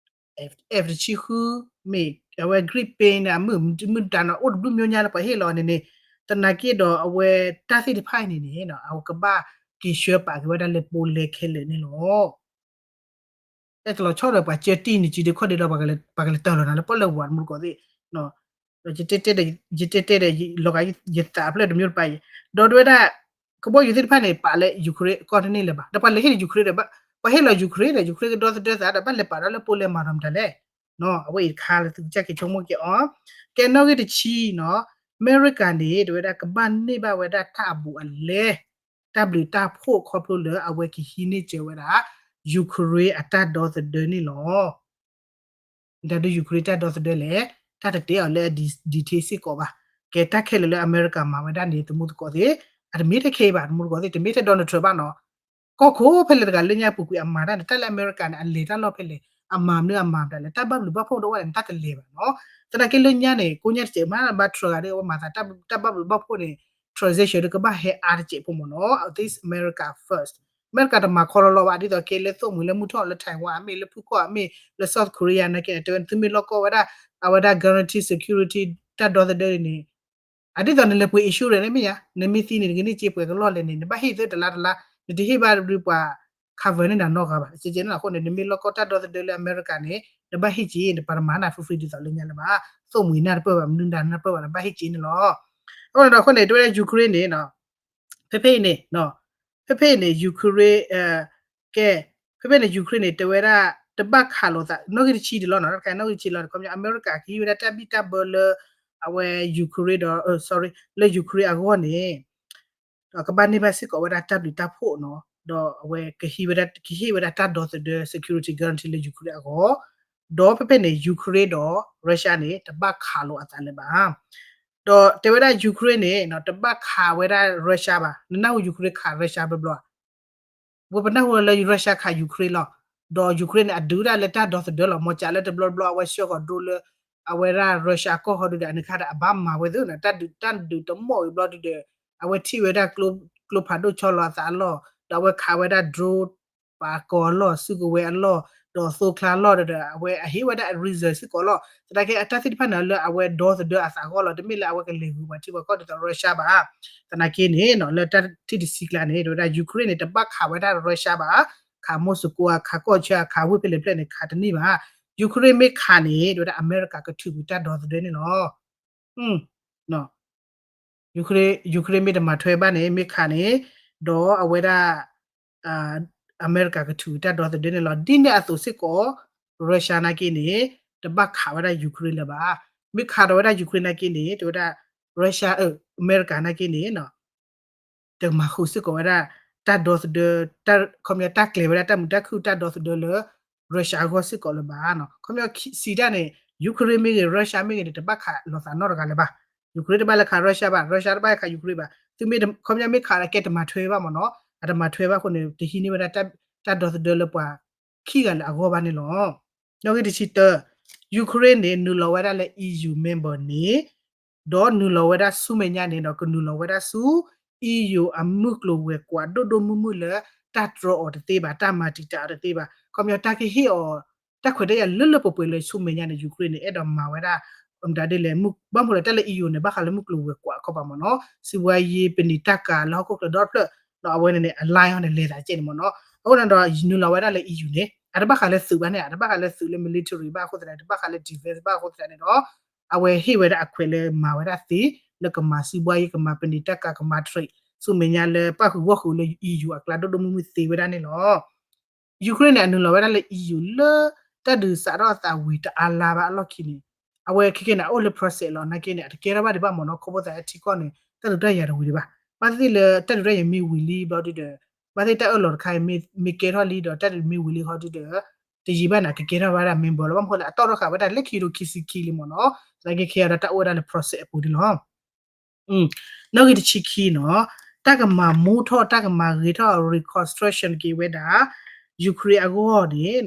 F, F တဆံဃု မ့ၢ်အဝဲ Gripen န့ၣ် အမုၢ်မုၢ်တၢ်နီၤ အိၣ်တဘျုးမျိုးညါလၢပှၤဟ့ၣ်လီၤန့ၣ်န့ၣ်, သနာ်က့ဒီးအဝဲတၢ်သ့ၣ်တဖၣ်အံၤန့ၣ်န့ၣ် အဝဲကဘၣ်က့ၤဆှၢပာ်က့ၤဝဲဒၣ်လၢ Poland ခဲလၢာ်န့ၣ်လီၤ. အဲၣ်တလီၤဆီဒီးပှၤကၢတံၢ်န့ၣ် ကံဒုခီၣ်ဒုဒီး ပှၤကလဲၤတၢ်လီၤနၤလၢပီၣ်လဲၣ်ဝၤတမူတကိးသ့ၣ်, ယတဲတဲဒီး ယတဲတဲဒီး လီၤဂာ်ယသးအဖျၢၣ်တမံၤတပၤအံၤ, ဒီးတဲဝဲဒၣ် ကဘီယူၤသ့ၣ်တဖၣ်န့ၣ် ပာ်လၢ Ukraine ကီၢ်တန့ၢ်လၢၤဘၣ်, ဒီးပှၤလဲၤဟ့ၣ်လၢ Ukraine ဒီး ပှၤဟ့ၣ်လီၤ Ukraine ဒီး Ukraine ကဒီသဒၢသးဒီး ဘၣ်လဲၤပာ်ဒီးလၢ Poland မၤဒီးမတၤလဲၣ်. အဝဲအံၤတခါလၢသုကစၢ်က့ၤဆိကမိၣ်က့ၤအီၤ, ကဲနီၣ်ဂံၢ်တဆံနီၤ, အမဲရကၤန့ၣ် တဲဝဲဒၣ်ကဘၣ်န့ၢ်ဘၣ်ဝဲဒၣ်တၢ်အဘူးအလဲ တၢ်ဘျုးတၢ်ဖှိၣ်ခီဖျိလၢအဝဲကဟံးန့ၢ်စၢၤဝဲဒၣ် Ukraine အတၢ်ဒီသဒၢန့ၣ်လီၤ. ဒ် Ukraine တၢ်ဒီသဒၢလဲၣ်, တၢ်တတဲအီၤလၢအ detail စ့ၢ်ကီးဘၣ်. ကဲတၢ်ခဲလၢာ်လၢအမဲရကၤမၤဝဲဒၣ်န့ၣ် တမူတကိးသ့ၣ်, အတမ့ၢ်ထဲခဲအံၤဘၣ် တမူတကိးသ့ၣ်, တမ့ၢ်ထဲ Donald Trump ဘၣ်နီၤ. ကီၢ်ခိၣ်ဖဲလဲၣ်တဂၤလၢညါပူၤကွံာ်အမၤတၢ်န့ၣ် တၢ်လၢအမဲရကၤန့ၣ် အလဲၤတၢ်လီၢ်ဖဲလဲၣ်, အမၤမနုၤအမၤမတၤလဲၣ်, တၢ်ဘၣ်ဘျုးဘၣ်ဖှိၣ်ဒိၣ်ဝဲဒၣ်န့ၣ် တၢ်တလဲၤဘၣ်နီၤ. သနာ်က့လၢညါန့ၣ် ကိးညါတစဲးမးဘၣ် Trump ဂၤဒ်အဝဲမၤသး တၢ်ဘၣ်ဘျုးဘၣ်ဖှိၣ်န့ၣ် transition ဒီးကဘၣ်ဟဲအါတစဲးဖိမ့ၢ်နီၤ, this America first. အမဲရကၤတမၤခီလီၤလီၤဘၣ် ဒ်သိးကဲလၢသိၣ်မှံၤလၢမုၢ်ထီၣ်လၢ Taiwan အမ့ၢ် လၢဖုခီၣ်အမ့ၢ် လၢ South Korea နာ်က့န့ၣ် တဲဝဲ သုမ့ၢ်လီၢ်ကီၢ်ဝဲဒၣ် အဝဲဒၣ် guarantee security တၢ်ဒီသဒၢန့ၣ် အဒ်သိးနလဲၤပှ့ၤ insurance န့ၣ်မ့ၢ်ဧါ, နမ့ၢ်သံန့ၣ် နကန့ၢ်စ့ပှဲၤကလီၢ်လဲၣ်န့ၣ် နဘၣ်ဟ့ၣ်သၢတလါတလါ, နတဟ့ၣ်ဘၣ်ဒ်ပှၤ cover န့ၢ်နၤနီတဂၤဘၣ်. ကဲကဲန့ၣ်အဃိန့ၣ် နမ့ၢ်လီၢ်ကီၢ်တၢ်ဒီသဒၢလၢအမဲရကၤန့ၣ် နဘၣ်ဟ့ၣ်က့ၤ နပှၤတမၤနၤ free free ဒ်သိးလၢညါလၢၤဘၣ်. သိၣ်မှံၤနၢ်တပၢၢ်ဘၣ် မနုၤနၢ်တပၢၢ်ဘၣ် နဘၣ်ဟ့ၣ်က့ၤန့ၣ်လီၤ. အဃိန့ၣ်ဒီးအဃိန့ၣ် တဲဝဲဒၣ် Ukraine န့ၣ် ဖဲဖဲအံၤန့ၣ် ဖဲဖဲအံၤန့ၣ် Ukraine ကဲ ဖဲဖဲန့ၣ် Ukraine န့ၣ် တဲဝဲဒၣ် တဘၣ်ခးလိာ်သး နီၣ်ဂံၢ်တဆံဒံးလီၤနီၤ, တခါနီၣ်ဂံၢ်တဆံလီၤ ခီပညီ အမဲရကၤကဟံးဝဲဒၣ်တၢ်ဘံၣ်တၢ်ဘၢလၢ အဝဲ Ukraine ဒီး sorry လၢ Ukraine အဂီၢ်န့ၣ် ဒီးကဘၣ်န့ၢ်ဘၣ်စ့ၢ်ကီးဝဲဒၣ်တၢ်ဘျုးတၢ်ဖှိၣ်နီၤ, ဒီးအဝဲကဟ့ၣ်ဝဲဒၣ် ကဟ့ၣ်ဝဲဒၣ်တၢ်ဒီသဒၢ security guarantee လၢ Ukraine အဂီၢ်, ဒီးဖဲဖဲန့ၣ် Ukraine ဒီး Russia န့ၣ် တဘၣ်ခးလိာ်အသးလၢၤဘၣ်. ဒီးတဲဝဲဒၣ် Ukraine န့ၣ် တဘၣ်ခးဝဲဒၣ် Russia ဘၣ်. နနၢ်ဟူ Ukraine ခး Russia ဘျီဘျီဧါ. ဝဲပနၢ်ဟူလၢ Russia ခး Ukraine လီၤ. ဒီး Ukraine န့ၣ် အဒုးဒၣ်လၢတၢ်ဒီသဒၢလီၤ. မ့ၢ်ကးလၢတဘျီဘျီအဝဲဆှၢဃီၤ drone လၢ အဝဲဒၣ် Russia ကီၢ်ဟီဒုဒီး အန့ၣ်ခါဒီး အဘၣ်မၤဝဲသ့နီၤ, တၢ်ဒုးတၢ်ဒုးတမီၣ်ဝံၤဘျီဒုဒီး အဝဲထံၣ်ဝဲဒၣ် ကျိဖးဒိၣ်ဆီလီၤအသးအလီၢ်, ဒီးအဝဲခးဝဲဒၣ် drone ပာ်ကီၤအလီၢ် စုကဝဲၤအလီၢ် ဒီးသိချါအလီၢ်ဒီး အဝဲအဟ့ၣ်ဝဲဒၣ် reason စ့ၢ်ကီးလီၤ. သနာ်က့အတၢ်သ့ၣ်တဖၣ်န့ၣ်လၢအဝဲဒီသဒၢအသးအဂီၢ်လီၤ. တမ့ၢ်လၢအဝဲကလဲၤဂုာ်ပှၤထံပှၤကီၢ်ဒ်သိး Russia ဘၣ်. သနာ်က့န့ၣ် လၢတၢ်ထံၣ်တဆံကျါန့ၣ် တဲဝဲဒၣ် Ukraine န့ၣ် တဘၣ်ခးဝဲဒၣ် Russia ဘၣ်. ခး Moscow ခးကီၢ်ဆၢ ခးဝ့ၢ်ဖဲလဲၣ်ဖဲလဲၣ်န့ၣ် ခးတန့ၢ်ဘၣ်. Ukraine မ့ၢ်ခးန့ၣ် တဲဝဲဒၣ် အမဲရကၤကထုးကွံာ်တၢ်ဒီသဒၢန့ၣ်လီၤ. Ukraine မ့ၢ်တမၤထွဲဘၣ်န့ၣ် မ့ၢ်ခးန့ၣ် ဒီးအဝဲဒၣ် အမဲရကၤကထုးတၢ်ဒီသဒၢန့ၣ်လီၤ. ဒ်န့ၣ်အသိးစ့ၢ်ကီး Russia နာ်က့န့ၣ် တဘၣ်ခးဝဲဒၣ် Ukraine လၢၤဘၣ်. မ့ၢ်ခးဒီးဝဲဒၣ် Ukraine နာ်က့န့ၣ် တဲဝဲဒၣ် Russia အမဲရကၤနာ်က့န့ၣ် တမၤဃုာ်စ့ၢ်ကီးဝဲဒၣ် တၢ်ဒီသဒၢ ခီပညီတၢ်ကျဲၤဝဲဒၣ်တၢ်မုာ်တၢ်ခုၣ်တၢ်ဒီသဒၢလၢ Russia အဂီၢ်စ့ၢ်ကီးလၢၤဘၣ်နီၤ. ခီပညီစံးတၢ်န့ၣ် Ukraine မ့ၢ်ဂ့ၤ Russia မ့ၢ်ဂ့ၤန့ၣ် တဘၣ်ခးလိာ်သးနီတဂၤလၢၤဘၣ်. Ukraine တဘၣ်လဲၤခး Russia ဘၣ်, Russia တဘၣ်လဲၤခး Ukraine ဘၣ်. သုမ့ၢ်ခီပညီမ့ၢ်ခးကဲတမၤထွဲဘၣ်မ့ၢ်နီၤ, အတမၤထွဲဘၣ်အဃိန့ၣ် တဟံးန့ၢ်ဝဲဒၣ်တၢ်ဒီသဒၢလၢပှၤခံဂၤလၢၤအဂီၢ်ဘၣ်န့ၣ်လီၤ. နီၣ်ဂံၢ်တဆံတၢ, Ukraine န့ၣ် နုာ်လီၤဝဲဒၣ်လၢ E U member န့ၣ် ဒီးနုာ်လီၤဝဲဒၣ်ဆူမဲာ်ညါန့ၣ်ဒီး ကနုာ်လီၤဝဲဒၣ်ဆူ E U အမုၢ်ကျိၤဝဲၤကွာ်ဒိၣ်ဒိၣ်မုၢ်မုၢ်လၢ တၢ်တြီအီၤတသ့ဘၣ်, တၢ်မၤတံာ်တာ်အီၤတသ့ဘၣ်. ခီပညီတၢ်ကဟ့ၣ်အီၤ တၢ်ခွဲးတၢ်ယာ်လၢလၢပှဲၤပှဲၤလၢဆူမဲာ်ညါန့ၣ် Ukraine န့ၣ် အဲၣ်ဒိးမၤဝဲဒၣ် မတၤဒ်လဲၣ် ဘၣ်မနုၤလဲၣ် တၢ်လၢ E U န့ၣ် ဘၣ်ဃးလၢမုၢ်ကျိၤဝဲၤကွာ်အခီပၤမ့ၢ်နီၤ, စံးဘှါယ့ ပနံာ်တၢ်ကၤလၢဟီၣ်ခိၣ်ချၢဒီတဖျၢၣ် အဝဲန့ၣ်န့ၣ် အ line ဟီန့ၣ် လဲၤသးကဲန့ၣ်မ့ၢ်နီၤ. အဃိန့ၣ်ဒီး နုာ်လီၤဝဲဒၣ်လၢ E U န့ၣ် အတဘၣ်ဃးလၢသုးဘၣ်န့ၣ် အတဘၣ်ဃးလၢသုးလၢ military ဘၣ်အဃိသတးန့ၣ် တဘၣ်ဃးလၢ defense ဘၣ်အဃိသတးန့ၣ်ဒီး အဝဲဟ့ၣ်ဝဲဒၣ်အခွဲးလၢမၤဝဲဒၣ်သ့ လၢကမၤစံးဘှါယ့ ကမၤပနံာ်တၢ်ကၤ ကမၤ trade ဆူမဲာ်ညါလၢပၣ်ဃုာ်ဂီၢ်ဃုာ်လၢ E U အကျါဒိၣ်ဒိၣ်မုၢ်မုၢ်သ့ဝဲဒၣ်န့ၣ်လီၤ. Ukraine န့ၣ် အနုာ်လီၤဝဲဒၣ်လၢ E U လၢတၢ်ဒုးစးထီၣ်အသးဝံၤတအါလါဘၣ်အလီၢ်ခံန့ၣ် အဝဲခဲကဲန့ၣ် အအိၣ်လၢ process လီၤ. နာ်က့န့ၣ် အတကဲထီၣ်ဘၣ်ဒံးဘၣ်မ့ၢ်နီၤ, ခီဖျိသးထံကီၢ်န့ၣ် တၢ်ဒုးတၢ်ယၤတဝံၤဒံးဘၣ်. ဘၣ်သ့ၣ်သ့ၣ်လၢတၢ်ဒုးတၢ်ယၤမ့ၢ်ဝံၤလံဘျီဒုဒီး ဘၣ်သ့ၣ်တၢ်အၢၣ်လီၤတခါအံၤမ့ၢ်ကဲထီၣ်လံဒီး တၢ်ဒုးမ့ၢ်ဝံၤလံဟီဒုဒီး တယံာ်ဘၣ်န့ၣ် အကကဲထီၣ်ဘၣ်ဒၣ် member လီၤ. ဘၣ်မနုၤဃိလဲၣ် အတီၣ်ထီၣ်ဃာ်ဝဲဒၣ်လၢခံကထိခံဆံခံလံမ့ၢ်နီၤ. သနာ်က့ခဲအံၤဒီးတၢ်အိၣ်ဝဲဒၣ်လၢ process အပူၤန့ၣ်လီၤ. နီၣ်ဂံၢ်တဆံခံနီၤ, တၢ်ကမၤမူထီၣ် တၢ်ကမၤဂ့ၤထီၣ် reconstruction က့ၤဝဲဒၣ် Ukraine အဂီၢ်န့ၣ်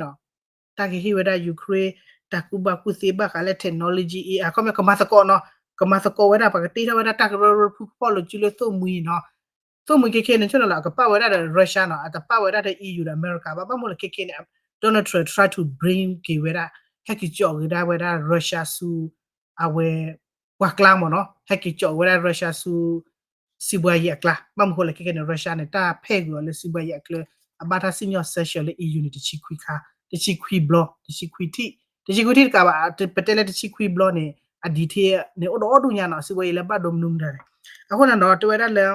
တၢ်ကဟ့ၣ်ဝဲဒၣ် Ukraine တၢ်ကူၣ်ဘၣ်ကူၣ်သ့ဘၣ်ဃးလၢ technology အခီပညီ ကမၤသကိးနီၤ, ကမၤသကိးဝဲဒၣ် ပှၤကတ့ထီၣ်ဝဲဒၣ်တၢ်ကရၢကရိဖုဖီၣ်လိာ်စုလၢသိၣ်မှံၤနီၤ. သိၣ်မှံၤခဲခဲန့ၣ် ဆိနီၤလီၤ အကပာ်ဝဲဒၣ်ဒီး Russia နီၤ, အတပာ်ဝဲဒၣ်ဒီး E U ဒီး America ဘၣ်. ဘၣ်မနုၤလဲၣ်ခဲခဲန့ၣ် Donald Trump try to bring က့ၤဝဲဒၣ် ဟဲက့ၤကၠီၣ်က့ၤဒၣ်ဝဲဒၣ် Russia ဆူ အဝဲ ပှၤကျါမ့ၢ်နီၤ ဟဲက့ၤကၠီးဝဲဒၣ် Russia ဆူ စံးဘှါယံၤအကျါ ဘၣ်မနုၤဃိလဲၣ် ခဲကနံၣ်န့ၣ် Russia န့ၣ် တၢ်ဖဲးဂုာ်အီၤလၢစံးဘှါယံၤအကျါ အဘၣ်တၢ်စံၣ်ညီၣ် sanction လၢ E U န့ၣ် တဆံခွံခါ တဆံခွံဘျီ တဆံခွံထံၣ် တဆံခွံထံၣ်တကးဘၣ် ပတဲလၢတဆံခွံဘျီန့ၣ် အ detail န့ၣ် အိၣ်ဒီးအီၤဒူၣ်ညါနီၤ စံးဘှါယံၤလၢဘၣ်ဒိမနုၤမတၤန့ၣ် အဃိန့ၣ်ဒီး တဲဝဲဒၣ်လၢ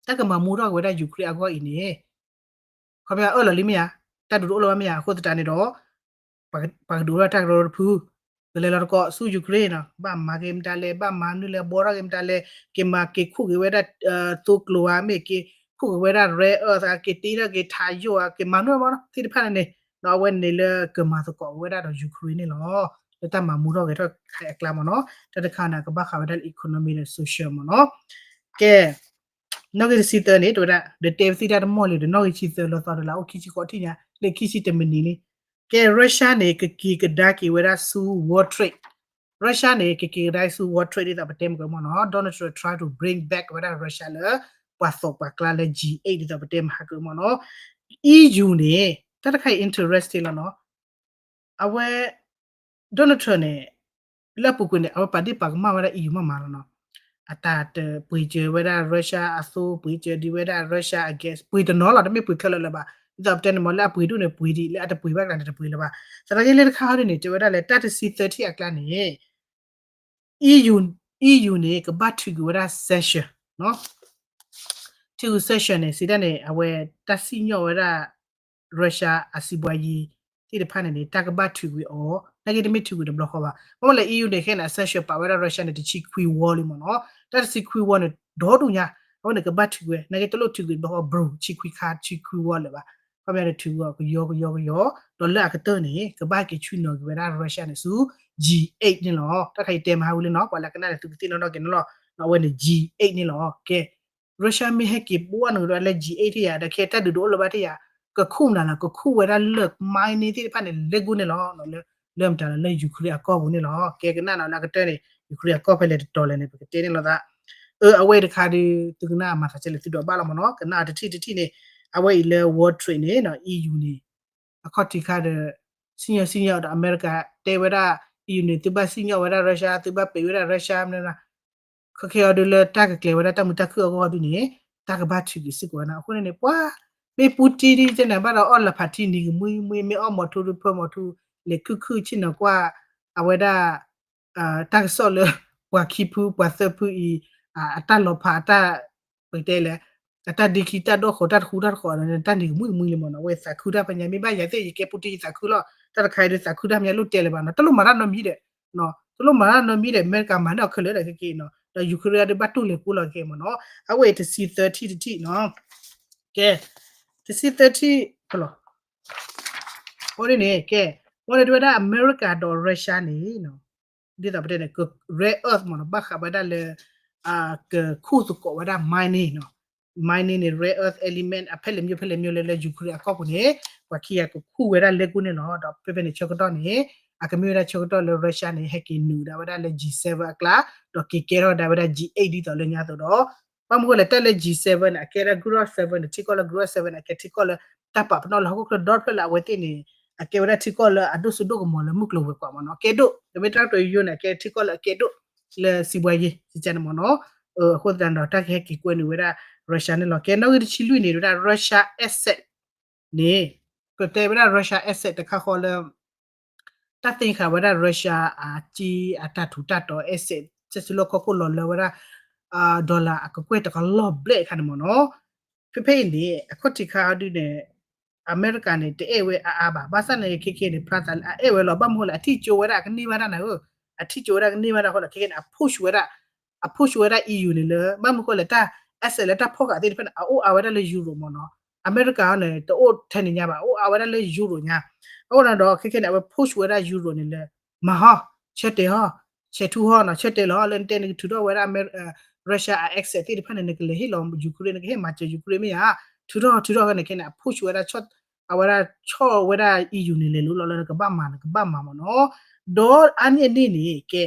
တၢ်ကမၤမူထီၣ်က့ၤဝဲဒၣ် Ukraine အဂီၢ်အံၤန့ၣ် ခီပညီအၢၣ်လီၤလံမ့ၢ်ဧါ, တၢ်ဒုးတအိၣ်လၢၤဘၣ်မ့ၢ်ဧါ, အဃိသတးန့ၣ်ဒီး ပှၤကဒုးထီၣ်တၢ်ကရၢတဖု, ကလဲၤလီၤတကိးဆူ Ukraine နီၤ, ဘၣ်မၤက့ၤမတၤလဲၣ်, ဘၣ်မၤနုၤလဲၣ်, ဘှီထီၣ်က့ၤမတၤလဲၣ်, က့ၤမၤက့ၤခိၣ်က့ၤဝဲဒၣ် သိကျိၤဧါ, မ့ၢ်က့ၤခိၣ်က့ၤဝဲဒၣ် rare earth ဧါ, က့ၤတ့ထီၣ်က့ၤထးယိၣ်ဧါ, က့ၤမၤနုၤမ့ၢ်နီၤ, သ့ၣ်တဖၣ်န့ၣ်န့ၣ် အဝဲန့ၣ်လၢကမၤသကိးဝဲဒၣ်ဒီး Ukraine န့ၣ်လီၤ. လၢတၢ်မၤမူထီၣ်ဂဲၤထီၣ်ခါအကျါမ့ၢ်နီၤ, တၢ်တခါန့ၣ် ကဘၣ်ဃးဝဲဒၣ်လၢ economy ဒီး social မ့ၢ်နီၤ. ကဲ နီၣ်ဂံၢ်တဆံသၢန့ၣ် တဲဝဲဒၣ် ဒီးတဲပသံတၢ်တမီၢ်လံဒီး နီၣ်ဂံၢ်ဆံသၢလီၤသီဒီးလၢအိၣ်ခံဆံဃိးထံၣ်ညါ လၢခံဆံတမံးနံးလံ. ကဲ Russia န့ၣ် ကက့ၤကဒါက့ၤဝဲဒၣ်ဆူ World Trade, Russia န့ၣ် ကက့ၤကဒါဆူ World Trade ဒ်သိးပတဲမ့ၢ်ကမ့ၢ်နီၤ, Donald Trump try to bring back ဝဲဒၣ် Russia လၢ ပှၤသိးပှၤကျါလၢ G eight ဒ်သိးပတဲမ့ၢ်ဟးကမ့ၢ်နီၤ. E U န့ၣ် တၢ်တခါအံၤ interesting လီၤနီၤ. အဝဲ Donald Trump န့ၣ် လၢအပူၤကွံာ်န့ၣ် အဝဲပာ်ဒ့ၣ်ပာ်ကမၣ်ဝဲဒၣ် E U မးမးလီၤနီၤ. အတၢ်တပှ့ၤစၢၤဝဲဒၣ် Russia အသိ ပှ့ၤစၢၤဒံးဝဲဒၣ် Russia အ gas ပှ့ၤတနီၤလီၤ, တမ့ၢ်ပှ့ၤခဲလၢာ်လၢၤဘၣ်. ဒ်သိးပတဲန့ၣ်မ့ၢ် လၢအပှ့ၤဒိၣ်န့ၣ်ပှ့ၤဒံး, လၢအတပှ့ၤဘၣ်ကျါန့ၣ်တပှ့ၤလၢၤဘၣ်. သနာ်က့လၢတခါဟီဒ်န့ၣ် တဲဝဲဒၣ်လၢတၢ်တဆံသၢထံၣ်အကျါန့ၣ် EU, EU န့ၣ် ကဘၣ်ထုးကွံာ်ဝဲဒၣ် sanction ထုးကွံာ် sanction န့ၣ် စံးတၢ်န့ၣ် အဝဲတၢ်စံၣ်ညီၣ်ဝဲဒၣ် Russia အစံးဘှါယံၤသ့ၣ်တဖၣ်န့ၣ်န့ၣ် တၢ်ကဘၣ်ထုးကွံာ်အီၤ, သနာ်က့တမ့ၢ်ထုးကွံာ်တဘျီဃီဘၣ်. ဘၣ်မနုၤလဲၣ် EU န့ၣ် ခဲန့ၣ် အ sanction ပာ်ဝဲဒၣ် Russia န့ၣ် တဆံခွံဝီလံမ့ၢ်နီၤ. တၢ်တဆံခွံဝီန့ၣ် ဒီဒူၣ်ညါ, အဝဲန့ၣ်ကဘၣ်ထုးကွံာ်, သနာ်က့တလိၣ်ထုးကွံာ်တဘျီဃီ ဘြူၤ တဆံခွံခါ တဆံခွံဝီလၢၤဘၣ်. ခီပညီန့ၣ်ထုးကွံာ်အီၤကယီကယီကယီ, ဒီးလၢအကတၢၢ်န့ၣ် ကဘၣ်က့ၤဆ့ၣ်နီၤက့ၤဝဲဒၣ် Russia န့ၣ်ဆူ G eight န့ၣ်လီၤ. တၢ်တခါအံၤတဲမဟါဝံၤလံနီၤ, ပှၤလၢကနၣ်န့ၣ် သုကသ့ၣ်နီၣ်ထီၣ်က့ၤန့ၣ်လီၤ. အဝဲန့ၣ် G eight န့ၣ်လီၤ. ကဲ Russia မ့ၢ်ဟဲက့ၤဘှီနုာ်ဒီးလၢ G eight ထံၣ်ယၤ ဒီးခဲတၢ်ဒုးတအိၣ်လၢၤဘၣ်ထံၣ်ယၤ, ကခူၣ်မနုၤလဲၣ်, ကခူၣ်ဝဲဒၣ်လၢ mining သ့ၣ်တဖၣ်န့ၣ် လဲၤကူန့ၣ်လီၤ. လၢမတၤလဲၣ်, လၢ Ukraine အကီၢ်ပူၤန့ၣ်လီၤ. ကဲကနၣ်နီၤ လၢအကတၢၢ်န့ၣ် Ukraine အကီၢ်ဖဲလဲၣ်တတီၤလဲၣ်န့ၣ် ပကတဲန့ၣ်လီၤသး. အၢ အဝဲတခါဒီး သုကနၣ်မၤသးကဲလဲၣ် သုဒိးဘၣ်လီၤမ့ၢ်နီၤ, ကနၣ်တထံၣ်တထံၣ်န့ၣ်, အဝဲအံၤလၢ World Trade န့ၣ် EU န့ၣ် အခီၣ်ထံးခါဒီး စံၣ်ညီၣ်စံၣ်ညီၣ်ဒီး အမဲရကၤတဲဝဲဒၣ် EU န့ၣ် သုဘၣ်စံၣ်ညီၣ်ဝဲဒၣ် Russia, သုဘၣ်ပံးဝဲဒၣ် Russia မနုၤ, ခဲခဲအံၤဒုးလၢတၢ်ကကျဲၤဝဲဒၣ်တၢ်မုာ်တၢ်ခုၣ်အဂီၢ်ဒုးန့ၣ် တၢ်ကဘၣ်ထုးက့ၤစ့ၢ်ကီးဝဲဒၣ်. အဃိန့ၣ်န့ၣ် ပှၤ မ့ၢ်ပူတံဒ်န့ၣ် ဘၣ်ဒီးအီၣ်လၢဖးထံနံၤကမှံမှံ, မ့ၢ်အီၣ်မီၤထူဒုးဖၢမီၤထူ, လဲၤခုၣ်ခုၣ်ဆ့ၣ်နီၤကွၢ် အဝဲဒၣ် တၢ်ကစီၣ်လၢ ပှၤခံဖုပှၤသၢဖုအံၤ အတၢ်လီၤဖးအတၢ် ပတဲလဲၣ်, အတၢ်ဒ့ခံတၢ်ဒိၣ်ဃီၤတၢ်တဃူတၢ်တဃီၤဒီး တၢ်နံၤကမှံမှံလံမ့ၢ်နီၤ. အဝဲသးခုတၢ်ဖဲညါ မ့ၢ်ဘၣ်ယၤသ့ၣ် ယကဲပူတံယသးခုလီၤ. တၢ်တခါအံၤဒုးသးခုတၢ်ဖဲညါလိၣ်တဲလၢၤဘၣ်နီၤ, တလိၣ်မၤတၢ်နီတမံၤဒီး တလိၣ်မၤတၢ်နီတမံၤဒီး အမဲရကၤမၤန့ၢ်အီၤခဲလၢာ်ဒီးခဲက့ၤနီၤ, ဒီး Ukraine ဒုးဘၣ်တူၢ်လဲၤကိးလီၤခဲက့ၤမ့ၢ်နီၤ. အဝဲအံၤတဆံသၢထံၣ်တထံၣ်နီၤ, ကဲ တဆံသၢထံၣ်လီၤ. အဃိန့ၣ်န့ၣ် ကဲ အဃိန့ၣ်တဲဝဲဒၣ် အမဲရကၤဒီး Russia န့ၣ် ဒ်သိးပတဲန့ၣ် က rare earth မ့ၢ်နီၤ, ဘၣ်ဃးဝဲဒၣ်လၢ ကခူၣ်သကိးဝဲဒၣ် mining နီၤ, mining န့ၣ် rare earth element အဖဲလဲၣ်မျိၣ်ဖဲလဲၣ်မျိၣ်လၢလၢ Ukraine အကီၢ်ပူၤန့ၣ် ပှၤခံဂၤကခူၣ်ဝဲဒၣ်လဲၤကူန့ၣ်လီၤ. ဒီးဖဲဖဲန့ၣ်ဆၢကတီၢ်န့ၣ် အကမ့ၢ်ဝဲဒၣ်ဆၢကတီၢ်လၢ Russia န့ၣ် ဟဲက့ၤနုာ်ဒၣ်ဝဲဒၣ်လၢ G seven အကျါ, ဒီးက့ၤကဲထီၣ်ဒၣ်ဝဲဒၣ် G eight ဒ်သိးလၢညါအသိးဒီး ဘၣ်မနုၤဃိလဲၣ် တၢ်လၢ G seven န့ၣ် အကဲဒၣ် group of seven န့ၣ် ထံကီၢ်လၢ group of seven န့ၣ် အကဲထံကီၢ်လၢ တၢ်ပာ်ပနီၣ်လၢဟီၣ်ခိၣ်ချၢဒီဖျၢၣ်လၢအဝဲသ့ၣ်န့ၣ် အကဲဝဲဒၣ်ထံကီၢ်လၢအဒိၣ်စိဒိၣ်ကမီၤလၢမုၢ်ကျိၤဝဲၤကွာ်မ့ၢ်နီၤ, ကဲဒိၣ် တမ့ၢ်တၢ်ကတိၤယိယိန့ၣ် အကဲထံကီၢ်လၢအကဲဒိၣ်လၢစံးဘှါယံၤ စံးကန့ၣ်မ့ၢ်နီၤ. အဃိသတးဒီး တၢ်ကဟဲက့ၤကွဲနုာ်ဝဲဒၣ် Russia န့ၣ်လီၤ. ကဲနီၣ်ဂံၢ်တဆံလွံၢ်န့ၣ် ဝဲဒၣ် Russia asset န့ၣ် ကတဲဝဲဒၣ် Russia asset တခါဃီလၢ တၢ်သ့ၣ်ညါဝဲဒၣ် Russia အက့ အတၢ်ထူးတၢ်တီၤ asset စဲးစလီၢ်ခီၣ်ခိၣ်လီၤလၢဝဲဒၣ် dollar အကကွဲၢ်တကလီၢ်ဘျဲၣ်အခါန့ၣ်မ့ၢ်နီၤ. ဖဲဖဲအံၤန့ၣ် အခီၣ်ထံးခါအီၤဒုးန့ၣ် အမဲရကၤန့ၣ် တအဲၣ်ဝဲအါအါဘၣ်. ဘၣ်ဆၣ်န့ၣ် ခဲခဲန့ၣ် ဖျါသးလၢအအဲၣ်ဝဲလီၤ. ဘၣ်မနုၤဃိလဲၣ် အထံၣ်ကၠိဝဲဒၣ်အကန့ၢ်ဘၣ်တၢ်န့ၣ်ဧၢ, အထံၣ်ကၠိဝဲဒၣ်ကန့ၢ်ဘၣ်တၢ်အဃိန့ၣ် ခဲခဲန့ၣ် အ push ဝဲဒၣ် အ push ဝဲဒၣ် EU န့ၣ်လၢ ဘၣ်မနုၤဃိလဲၣ် တၢ် asset လၢတၢ်ဖီၣ်ဃာ်သ့ၣ်တဖၣ်န့ၣ် အအိၣ်အါဝဲဒၣ်လၢ Euro မ့ၢ်နီၤ. အမဲရကၤန့ၣ် တအိၣ်ထဲန့ၣ်ညါဘၣ်, အိၣ်အါဝဲဒၣ်လၢ Euro ညါ. အဃိန့ၣ်ဒီး ခဲခဲန့ၣ် အဝဲ push ဝဲဒၣ် Euro န့ၣ်လၢ မၤဟီၣ်, ဆၢတဲာ်ဟီၣ်, ဆဲးထူဟီၣ်နီၤ, ဆၢတဲာ်လီၤ. လၢနတဲနကထုးထီၣ်ဝဲဒၣ် Russia အ asset သ့ၣ်တဖၣ်န့ၣ် နကလဲၤဟ့ၣ်လီၤ Ukraine, နကဟ့ၣ်မၤစၢၤ Ukraine မ့ၢ်ဧါ, ထုးထီၣ်ထုးထီၣ်န့ၣ် ခဲန့ၣ် အ push ဝဲဒၣ် အဝဲဒၣ်ဆီၣ်ဝဲဒၣ် EU န့ၣ် လဲၤလိၤလီၤလၢနကဘၣ်မၤ နကဘၣ်မၤမ့ၢ်နီၤ. ဒီးအါန့ၢ်အန့ၣ်န့ၣ် ကဲ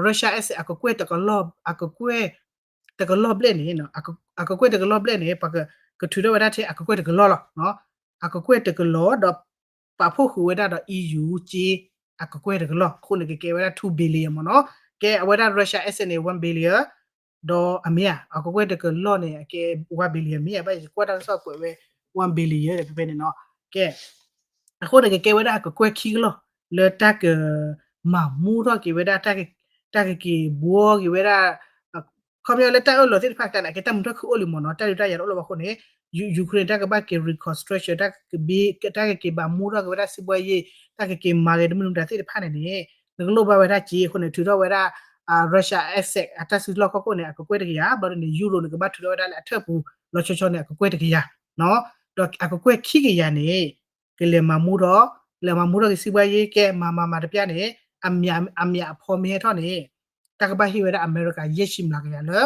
Russia asset အကကွဲၢ်တကလီၢ်, အကကွဲၢ်တကလီၢ်ဘျဲၣ်န့ၣ်, အကကွဲၢ်တကလီၢ်ဘျဲၣ်န့ၣ် ပကထုးထီၣ်ဝဲဒၣ်ထဲအကကွဲၢ်တကလီၢ်လီၤ. အကကွဲၢ်တကလီၢ်ဒီး ပာ်ဖှိၣ်ဃုာ်ဝဲဒၣ်ဒီး EU က့ အကကွဲၢ်တကလီၢ် အဃိန့ၣ် ကကဲဝဲဒၣ် two billion မ့ၢ်နီၤ. ကဲအဝဲဒၣ် Russia asset န့ၣ် one billion ဒီးအမ့ၢ်ဧါ အကကွဲၢ်တကလီၢ်န့ၣ် အကဲ one billion မ့ၢ်ဧါ ဘၣ်ယကွၢ်တၢ်ကစီၣ်ကွဲးဝဲ one billion ဒီးဖဲဖဲန့ၣ်နီၤ. ကဲ အဃိန့ၣ် ကကဲဝဲဒၣ်အကကွဲၢ်ခံကလီၢ် လၢတၢ်က မၤမူထီၣ်က့ၤဝဲဒၣ် တၢ်ကက့ၤဘှီက့ၤဝဲဒၣ် ခီပညီလၢတၢ်အၢၣ်လီၤသ့ၣ်တဖၣ်အကျါန့ၣ် အကဲတၢ်မုာ်ထီၣ်ခုအိၣ်လံမ့ၢ်နီၤ တၢ်ဒုးတၢ်ယၤတအိၣ်လၢၤဘၣ်အဃိန့ၣ် Ukraine တၢ်ကဘၣ်က့ၤ reconstruction တၢ်ကဘၣ် တၢ်ကက့ၤဘၣ်မူထီၣ်က့ၤဝဲဒၣ်စံးဘှီယ့ၢ် တၢ်ကက့ၤမၤဂ့ၤတမုၢ်တမတၤသ့ၣ်တဖၣ်န့ၣ်န့ၣ် နကလိၣ်ဘၣ်ဝဲဒၣ်စ့အဃိန့ၣ် ထုးထီၣ်ဝဲဒၣ် Russia asset အတၢ်စုလီၢ်ခီၣ်ခိၣ်န့ၣ် အကကွဲၢ်တကယၤ ဘျီဒ်န့ၣ် Euro န့ၣ် ကဘၣ်ထုးထီၣ်ဝဲဒၣ်လၢအထၢၣ်ပူၤ လီၤဆီဆီန့ၣ် အကကွဲၢ်တကယၤ ဒီးအကကွဲၢ်ခံကယၤန့ၣ် ကလဲၤမၤမူထီၣ် လဲၤမၤမူထီၣ်က့ၤစံးဘှီယ့ၢ် ကဲမၤမၤမၤတပျၢ်န့ၣ် အမၠးအဖီမ့ၢ်ဟဲထီၣ်န့ၣ် တၢ်ကဘၣ်ဟ့ၣ်ဝဲဒၣ်အမဲရကၤ ယဲၢ်ဆံမျးကယၤလၢ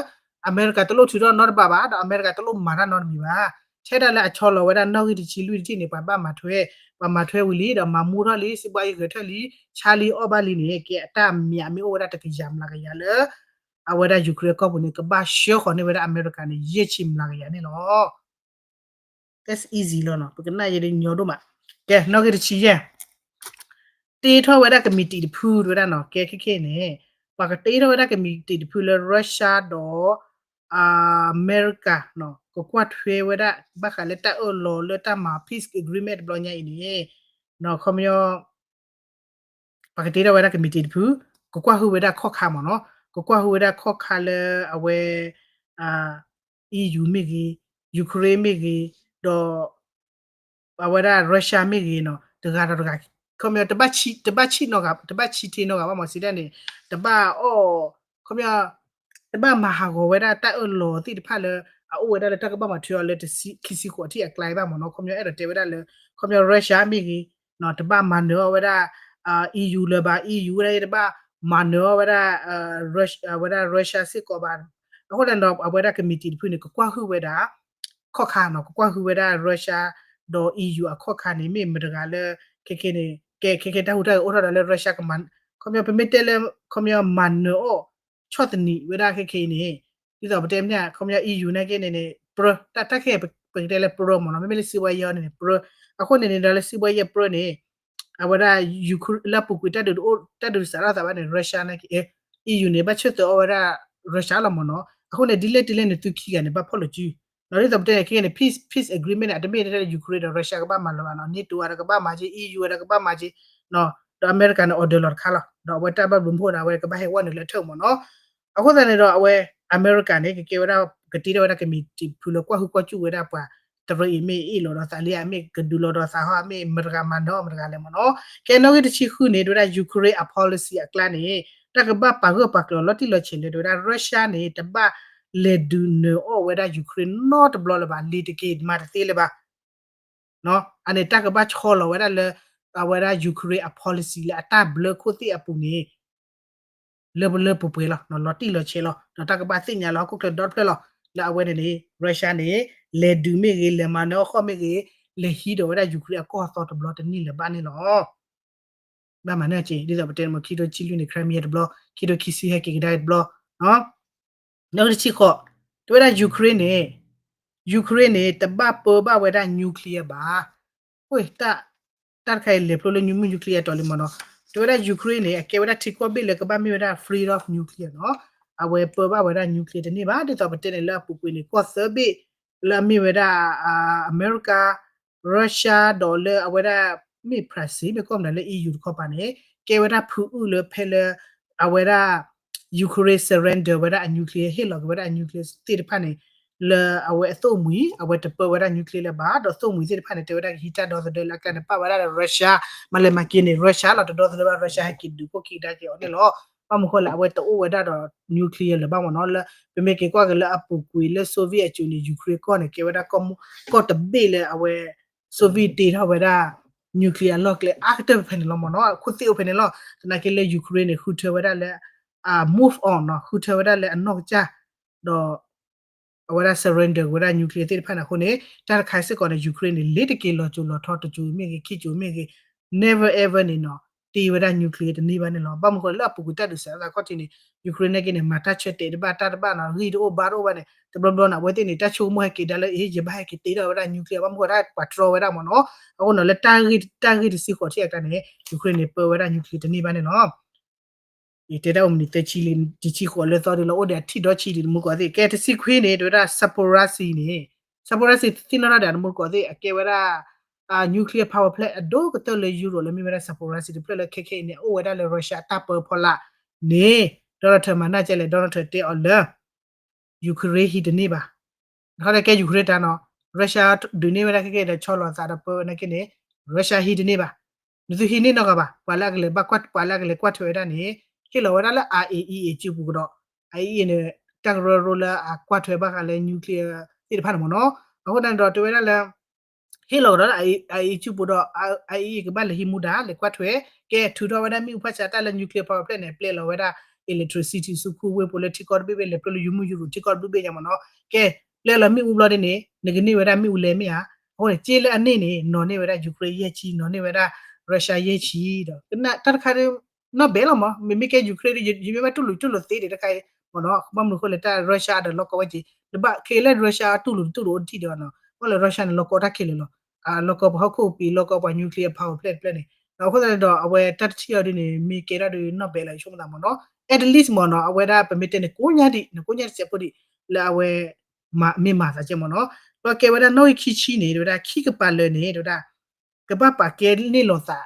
အမဲရကၤတလိၣ်ထုးထီၣ်နီတဘ့ၣ်ဘၣ် ဒီးအမဲရကၤတလိၣ်မၤတၢ်နီတမံၤဘၣ်. ထဲဒၣ်လၢအဆီလီၤဝဲဒၣ်နီၣ်ဂံၢ်တဆံလွံၢ်တထံၣ်န့ၣ် ပှၤဘၣ်မၤထွဲ ပှၤမၤထွဲဝံၤလံ ဒီးမၤမူထီၣ်လံ စံးဘှီယ့ၢ်ဂဲၤထၢၣ်လံ ဆါလံအီၣ်ဘၣ်လံန့ၣ် ကဲအတၢ်မၠးမ့ၢ်အိၣ်ဝဲဒၣ်တကယၤမျးကယၤလၢ အဝဲဒၣ် Ukraine အကီၢ်ပူၤန့ၣ် ကဘၣ်ဆှၢဃီၤန့ၢ်ဝဲဒၣ်အမဲရကၤန့ၣ် ယဲၢ်ဆံမျးကယၤန့ၣ်လီၤ. That's easy လီၤနီၤ ပကနၣ်ယဲဒ်ညီဒိၣ်မး. ကဲနီၣ်ဂံၢ်တဆံယဲၢ် တ့ထီၣ်ဝဲဒၣ်ကမံးတံာ်တဖုတဝဲဒၣ်နီၤ ကဲခဲခဲန့ၣ် ပှၤကတ့ထီၣ်ဝဲဒၣ်ကမံးတံာ်တဖုလၢ Russia ဒီး အမဲရကၤ ကကွၢ်ထွဲဝဲဒၣ် ဘၣ်ဃးလၢတၢ်အၢၣ်လီၤလၢတၢ်မၤ peace agreement တဘျီညါအံၤန့ၣ် ခီပညီ ပှၤကတ့ထီၣ်ဝဲဒၣ်ကမံးတံာ်တဖု ကကွၢ်ဟုၣ်ဝဲဒၣ်ခီၣ်ခါမ့ၢ်နီၤ ကကွၢ်ဟုၣ်ဝဲဒၣ်ခီၣ်ခါလၢအဝဲ EU မ့ၢ်ဂ့ၤ Ukraine မ့ၢ်ဂ့ၤ ဒီး အဝဲဒၣ် Russia မ့ၢ်ဂ့ၤနီၤ တဂၤဒီးတဂၤ ခီပညီ တဘၣ်ဆံးနီၢ်ဂၤ တဘၣ်ဆံးထဲနီၢ်ဂၤဘၣ်မ့ၢ်စံးဒၣ်န့ၣ် တဘၣ်အီၣ် ခီပညီ တဘၣ်မၤဟးဂီၤဝဲဒၣ်တၢ်အၢၣ်လီၤသ့ၣ်တဖၣ်လၢ အအိၣ်ဝဲဒၣ်လၢတၢ်ကဘၣ်မၤထွဲအီၤလၢတဆံ ခံဆံဃိးထံၣ်အကျါဘၣ်မ့ၢ်နီၤ ခီပညီအဲၣ်ဒိးတဲဝဲဒၣ်လၢ ခီပညီ Russia မ့ၢ်ဂ့ၤ တဘၣ်မၤနၢၤအီၣ်ဝဲဒၣ် EU လၢၤဘၣ် EU ဝဲဒၣ် တဘၣ်မၤနၢၤအီၣ်ဝဲဒၣ် ဝဲဒၣ် Russia စ့ၢ်ကီးဘၣ်. အဃိန့ၣ်ဒီး အဝဲဒၣ်ကမံးတံာ်တဖုန့ၣ် ကကွၢ်ဟုၣ်ဝဲဒၣ် ခီၣ်ခါနီၤ ကကွၢ်ဟုၣ်ဝဲဒၣ် Russia ဒီး EU အခီၣ်ခါန့ၣ် မ့ၢ်မတဂၤလၢ ခဲခဲန့ၣ် ကဲခဲခဲတၢ်ဟူးတၢ်ဂဲၤအိၣ်ထီၣ်ဒီးလၢ Russia ကမၤ ခီပညီ ပမ့ၢ်တဲလၢ ခီပညီ မၤနၢၤအီၣ် ဆီၣ်သနံးဝဲဒၣ်ခဲခဲအံၤန့ၣ် ဒ်သိးပတဲမ့ၢ် ခီပညီ EU နာ်က့န့ၣ်န့ၣ် ပြၢ တၢ်တၢ်ခဲအံၤ ပကတဲလၢပြၢမ့ၢ်နီၤ မ့မ့ၢ်လၢစံးဘှီယဲၢ်အီၤန့ၣ်န့ၣ် ပြၢ အဃိန့ၣ်န့ၣ်ဒီးလၢစံးဘှီယဲၢ်ပြၢန့ၣ် အဝဲဒၣ် Ukraine လၢအပူၤကွံာ်တၢ်ဒုးတအိၣ် တၢ်ဒုးတစးထီၣ်သးဘၣ်န့ၣ် Russia နာ်က့ EU န့ၣ် ဘၣ်ဆၢၣ်သၢအီၣ်ဝဲဒၣ် Russia လီၤမ့ၢ်နီၤ အဃိန့ၣ် ဒ်လဲၣ်ဒ်လဲၣ်န့ၣ် သုခံဂၤန့ၣ် ဘၣ်ဖီၣ်လိာ်စု ဒီးဒ်သိးပတဲန့ၣ် ခဲခဲန့ၣ် peace peace agreement န့ၣ် အတမ့ၢ်ထဲလၢ Ukraine ဒီး Russia ကဘၣ်မၤလၢၤဘၣ်နီၤ NATO ဒီးကဘၣ်မၤက့ၤ EU ဒီးကဘၣ်မၤက့ၤ ဒီးအမဲရကၤန့ၣ် order လီၤတခါလီၤ ဒီးအဝဲတၢ်ဘၣ်ဘျုးမုၢ်ဒၣ်ဝဲကဘၣ်ဟဲဝဲနုာ်လၢထၢၣ်မ့ၢ်နီၤ အဃိသတးန့ၣ်ဒီးအဝဲ အမဲရကၤန့ၣ် ကကဲဝဲဒၣ် ကတ့ထီၣ်ဝဲဒၣ်ကမံးတံာ်တဖုလၢကွၢ်ဟုၣ်ကွၢ်စူၣ်ဝဲဒၣ်ပှၤ တရံးအံၤမ့ၢ်အ့ၣ်လိာ်ဒီးသးလံဧါ မ့ၢ်ကဒုးလိာ်ဒီးသးဟီ မ့ၢ်မတဂၤမၤနၢၤအီၣ်မတဂၤလဲၣ်မ့ၢ်နီၤ ကဲနီၣ်ဂံၢ်တဆံဃုန့ၣ် တဝဲဒၣ် Ukraine အ policy အကျါန့ၣ် တၢ်ကဘၣ်ပာ်ဂၢၢ်ပာ်ကျၢၤလီၤတံၢ်လီၤဆဲးလၢတဝဲဒၣ် Russia န့ၣ် တဘၣ်လဲၤဒုးနၢၤအီၣ်ဝဲဒၣ် Ukraine နီတဘျီလၢၤဘၣ် လ့ၤတက့ၤမၤတသ့လၢၤဘၣ် အန့ၣ် တၢ်ကဘၣ်ဆီလီၤဝဲဒၣ်လၢ အဝဲဒၣ် Ukraine အ policy လၢအတၢ်ဘျၢခိၣ်သ့ၣ်အပူၤန့ၣ် လၢလၢပှဲၤပှဲၤလီၤ လီၤတံၢ်လီၤဆဲးလီၤ ဒီးတၢ်ကဘၣ်သ့ၣ်ညါလၢဟီၣ်ခိၣ်ချၢဒီတဖျၢၣ်လီၤ လၢအဝဲန့ၣ်န့ၣ် Russia န့ၣ် လဲၤဒုးမ့ၢ်ဂ့ၤ လဲၤမၤနၢၤအီၣ်ဃီၣ်မ့ၢ်ဂ့ၤ လဲၤဟံးဒီးဝဲဒၣ် Ukraine အကီၢ်အသီတဘျီတန့ၢ်လၢၤဘၣ်န့ၣ်လီၤ ဘၣ်မၤနၢၤက့ၤ ဒ်သိးပတဲမ့ၢ် ခံထိခံဆံလွံၢ်န့ၣ် Crimea တဘျီ ခံထိခံဆံဟဲက့ၤကဒါတဘျီ နီၣ်ဂံၢ်တဆံဃိး တဝဲဒၣ် Ukraine န့ၣ် Ukraine န့ၣ် တဘၣ်ပၢဘၣ်ဝဲဒၣ် nuclear ဘၣ် တၢ် တၢ်တခါအံၤလဲၤဖျိလၢ မုၢ် nuclear တီၤလံမ့ၢ်နီၤ တဝဲဒၣ် Ukraine န့ၣ် အကဲဝဲဒၣ်ထံကီၢ်ဘ့ၣ်လၢကဘၣ်မ့ၢ်ဝဲဒၣ် free of nuclear နီၤ အဝဲပၢဘၣ်ဝဲဒၣ် nuclear တန့ၢ်ဘၣ် ဒ်သိးပတဲန့ၣ်လၢအပူၤကွံာ်န့ၣ် ကီၢ်သၢဘ့ၣ် လၢအမ့ၢ်ဝဲဒၣ် အမဲရကၤ Russia ဒီးလၢအဝဲဒၣ် မ့ၢ် Brazil မ့ၢ်ကီၢ်မနုၤလၢ EU တခီပၤန့ၣ် ကဲဝဲဒၣ်ဖုအုၣ်လၢဖဲလၢ အဝဲဒၣ် Ukraine surrender ဝဲဒၣ်အ nuclear ဟ့ၣ်လီၤက့ၤဝဲဒၣ်အ nuclear သ့ၣ်တဖၣ်န့ၣ် လၢအဝဲအသိၣ်မှံၤ အဝဲတပၢဝဲဒၣ် nuclear လၢၤဘၣ် ဒီးသိၣ်မှံၤသ့ၣ်တဖၣ်န့ၣ် တဲဝဲဒၣ်ကဟံးတၢ်ဒီသဒၢလၢအကျါန့ၣ် ပာ်ဝဲဒၣ်ဒီး Russia မၤလဲၤမၤက့ၤန့ၣ် Russia လီၤ တဒီသဒၢဘၣ် Russia ဟဲက့ၤဒုးခိၣ်ခံကဒါက့ၤအီၤန့ၣ်လီၤ ဘၣ်မနုၤဃိလဲၣ် အဝဲတအိၣ်ဝဲဒၣ်ဒီး nuclear လၢၤဘၣ်မ့ၢ်နီၤ လၢ ပမ့ၢ်က့ၤကွၢ်က့ၤလၢအပူၤကွံာ်လၢ Soviet အစိၤန့ၣ် Ukraine ကီၢ်န့ၣ် ကဲဝဲဒၣ်ကီၢ်မူ ကီၢ်တဘ့ၣ်လၢအဝဲ Soviet တ့ထီၣ်ဝဲဒၣ် nuclear အလီၢ်ကျဲအါကတၢၢ်ဖဲန့ၣ်လီၤမ့ၢ်နီၤ အခိၣ်သ့ၣ်အိၣ်ဖဲန့ၣ်လီၤ သနာ်က့လၢ Ukraine န့ၣ် ဃုထၢဝဲဒၣ်လၢ move on နီၤ ဃုထၢဝဲဒၣ်လၢအနီၢ်ကစၢ် ဒီး အဝဲဒၣ် surrender ဝဲဒၣ် nuclear သ့ၣ်တဖၣ်န့ၣ်အဃိန့ၣ် တၢ်တခါစ့ၢ်ကီးန့ၣ် Ukraine န့ၣ် လ့ၤတက့ၤလီၤစိၤလီၤထီတစိၤမ့ၢ်ဂ့ၤ ခံစိၤမ့ၢ်ဂ့ၤ never ever န့ၣ်နီၤ တ့ဝဲဒၣ် nuclear တန့ၢ်ဘၣ်န့ၣ်လီၤ ဘၣ်မနုၤဃိလဲၣ် လၢအပူၤကွံာ်တၢ်ဒုးစးသးခီၣ်ထံးန့ၣ် Ukraine နာ်က့န့ၣ် မၤတၢ်ဆၢတဲာ်တဘၣ်တၢ်တဘၣ်နီၤ ဂံၢ်တအိၣ်ဘါတအိၣ်ဘၣ်န့ၣ် တဘျီဘျီန့ၣ် အဝဲသ့ၣ်န့ၣ် တၢ်ဆိကမိၣ်ဟဲက့ၤဒါလၢ အ့ ယဘၣ်ဟဲက့ၤတ့ထီၣ်ဝဲဒၣ် nuclear ဘၣ်မနုၤဃိတၢ်ပှၤတြီဝဲဒၣ်မ့ၢ်နီၤ အဃိနီၤ လၢတၢ်ဂ့ၢ်တဆံဃိးထံၣ်အကျါန့ၣ် Ukraine န့ၣ် ပၢဝဲဒၣ် nuclear တန့ၢ်ဘၣ်န့ၣ်လီၤ ယတဲဒၣ်အိၣ်မနုၤသၢဆံလံ တဆံဃိးလၢသီဒ်လီၤ အိၣ်ဒီးအထံၣ်ဒီဆံဒ်တမူတကိးသ့ၣ် ကဲတဆံခွံန့ၣ် တဲဝဲဒၣ် Zaporizhzhia န့ၣ် Zaporizhzhia သ့ၣ်နီၣ်တၢ်ဒီးတမူတကိးသ့ၣ် အကဲဝဲဒၣ် nuclear power plant အဒိၣ်ကတၢၢ်လၢ Europe လၢမ့ၢ်ဝဲဒၣ် Zaporizhzhia တဖျၢၣ်လၢခဲခဲအံၤန့ၣ် အအိၣ်ဝဲဒၣ်လၢ Russia အတၢ်ပၢဖီလာ်န့ၣ် Donald Trump မၤနၢ်ကဲလဲၣ် Donald Trump တဲအီၤလၢ Ukraine ဟံးတန့ၢ်ဘၣ် တခီန့ၣ်ကဲ Ukraine တၢ်နီၤ Russia ဒုးန့ၢ်ဝဲဒၣ်ခဲကဲဒီးဆီလီၤသးဒီးပၢဝဲနာ်က့န့ၣ် Russia ဟံးတန့ၢ်ဘၣ် နသုဟံးန့ၢ်နီတဂၤဘၣ် ပှၤလၢအကလဲၤဘၣ်ကွၢ် ပှၤလၢအကလဲၤကွၢ်ထွဲဝဲဒၣ်န့ၣ် ဟ့ၣ်လီၤဝဲဒၣ်လၢ IAEA စုပူၤကဒီး IAEA န့ၣ် တၢ်ကရၢကရိလၢအကွၢ်ထွဲဘၣ်ဃးလၢ nuclear သ့ၣ်တဖၣ်န့ၣ်မ့ၢ်နီၤ အဃိသတးန့ၣ်ဒီးတဲဝဲဒၣ်လၢ ဟ့ၣ်လီၤကဒီးလၢ IAEA စုပူၤဒီး IAEA ကဘၣ်လဲၤဟံးမူဒါ လဲၤကွၢ်ထွဲ ကဲထုးထီၣ်ဝဲဒၣ်မ့ၣ်အူဖၣ်ဆါတၢ်လၢ nuclear power plant န့ၣ် ပျဲလီၤဝဲဒၣ် electricity ဆူခူဝ့ၢ်ဖိလၢထံကီၢ်တဘ့ၣ်ဘ့ၣ် လဲၤပျဲလၢယုမုၢ်ယူရူၤ ထံကီၢ်တဘ့ၣ်ဘ့ၣ်ညါမ့ၢ်နီၤ ကဲ ပျဲလီၤမ့ၣ်အူဘျီဒ်န့ၣ် နကန့ၢ်ဝဲဒၣ်မ့ၣ်အူလဲမ့ၢ်ဧါ အဃိန့ၣ် က့လၢအန့ၣ်န့ၣ် နီၤန့ၢ်ဝဲဒၣ် Ukraine ယဲၢ်ဆံ နီၤန့ၢ်ဝဲဒၣ် Russia ယဲၢ်ဆံဒီး ကနၣ်တၢ်တခါဒ် နီၢ်ဘဲလီၤမး မ့မ့ၢ်ကဲ Ukraine ဒ် ယမ့ၢ်ဘၣ်တူၢ်လိာ်တူၢ်လိာ်သ့ဒံးတခါအံၤ မ့ၢ်နီၤ ဘၣ်မနုၤအဃိလဲၣ် တၢ် Russia ဒီးလီၢ်ကီဝဲက့ၤ နဘၣ်ခဲလၢာ် Russia တူၢ်လိာ်တတူၢ်လိာ်အိၣ်တထံၣ်ဒီးနီၤ ဘၣ်လၢ Russia န့ၣ် လီၢ်ကီတၢ်ခဲလၢာ်လီၤ လီၢ်ကီပှၤဟီၣ်ခိၣ်ပံၤ လီၢ်ကီပှၤ nuclear power plant တဖျၢၣ်န့ၣ် ဒီးအဃိသတးန့ၣ်ဒီး အဝဲတၢ်တထံၣ်အီၤဒ်န့ၣ် မ့ၢ်ကဲထီၣ်ဒ်နီၢ်ဘဲလီၤ ယဆိကမိၣ်သးမ့ၢ်နီၤ at least မ့ၢ်နီၤ အဝဲဒၣ်ပမ့ၢ်တဲန့ၣ် ကိးညါဒံး နကိးညါတစဲးဖိဒံး လၢအဝဲ မ့ၢ်မၤသးကဲမ့ၢ်နီၤ ဒီးကဲဝဲဒၣ်နီၣ်ဂံၢ်ခံဆံန့ၣ် တဲဝဲဒၣ်ခံကပၤလၢာ်န့ၣ် တဲဝဲဒၣ် ကဘၣ်ပာ်ကဲန့ၢ်လိာ်သး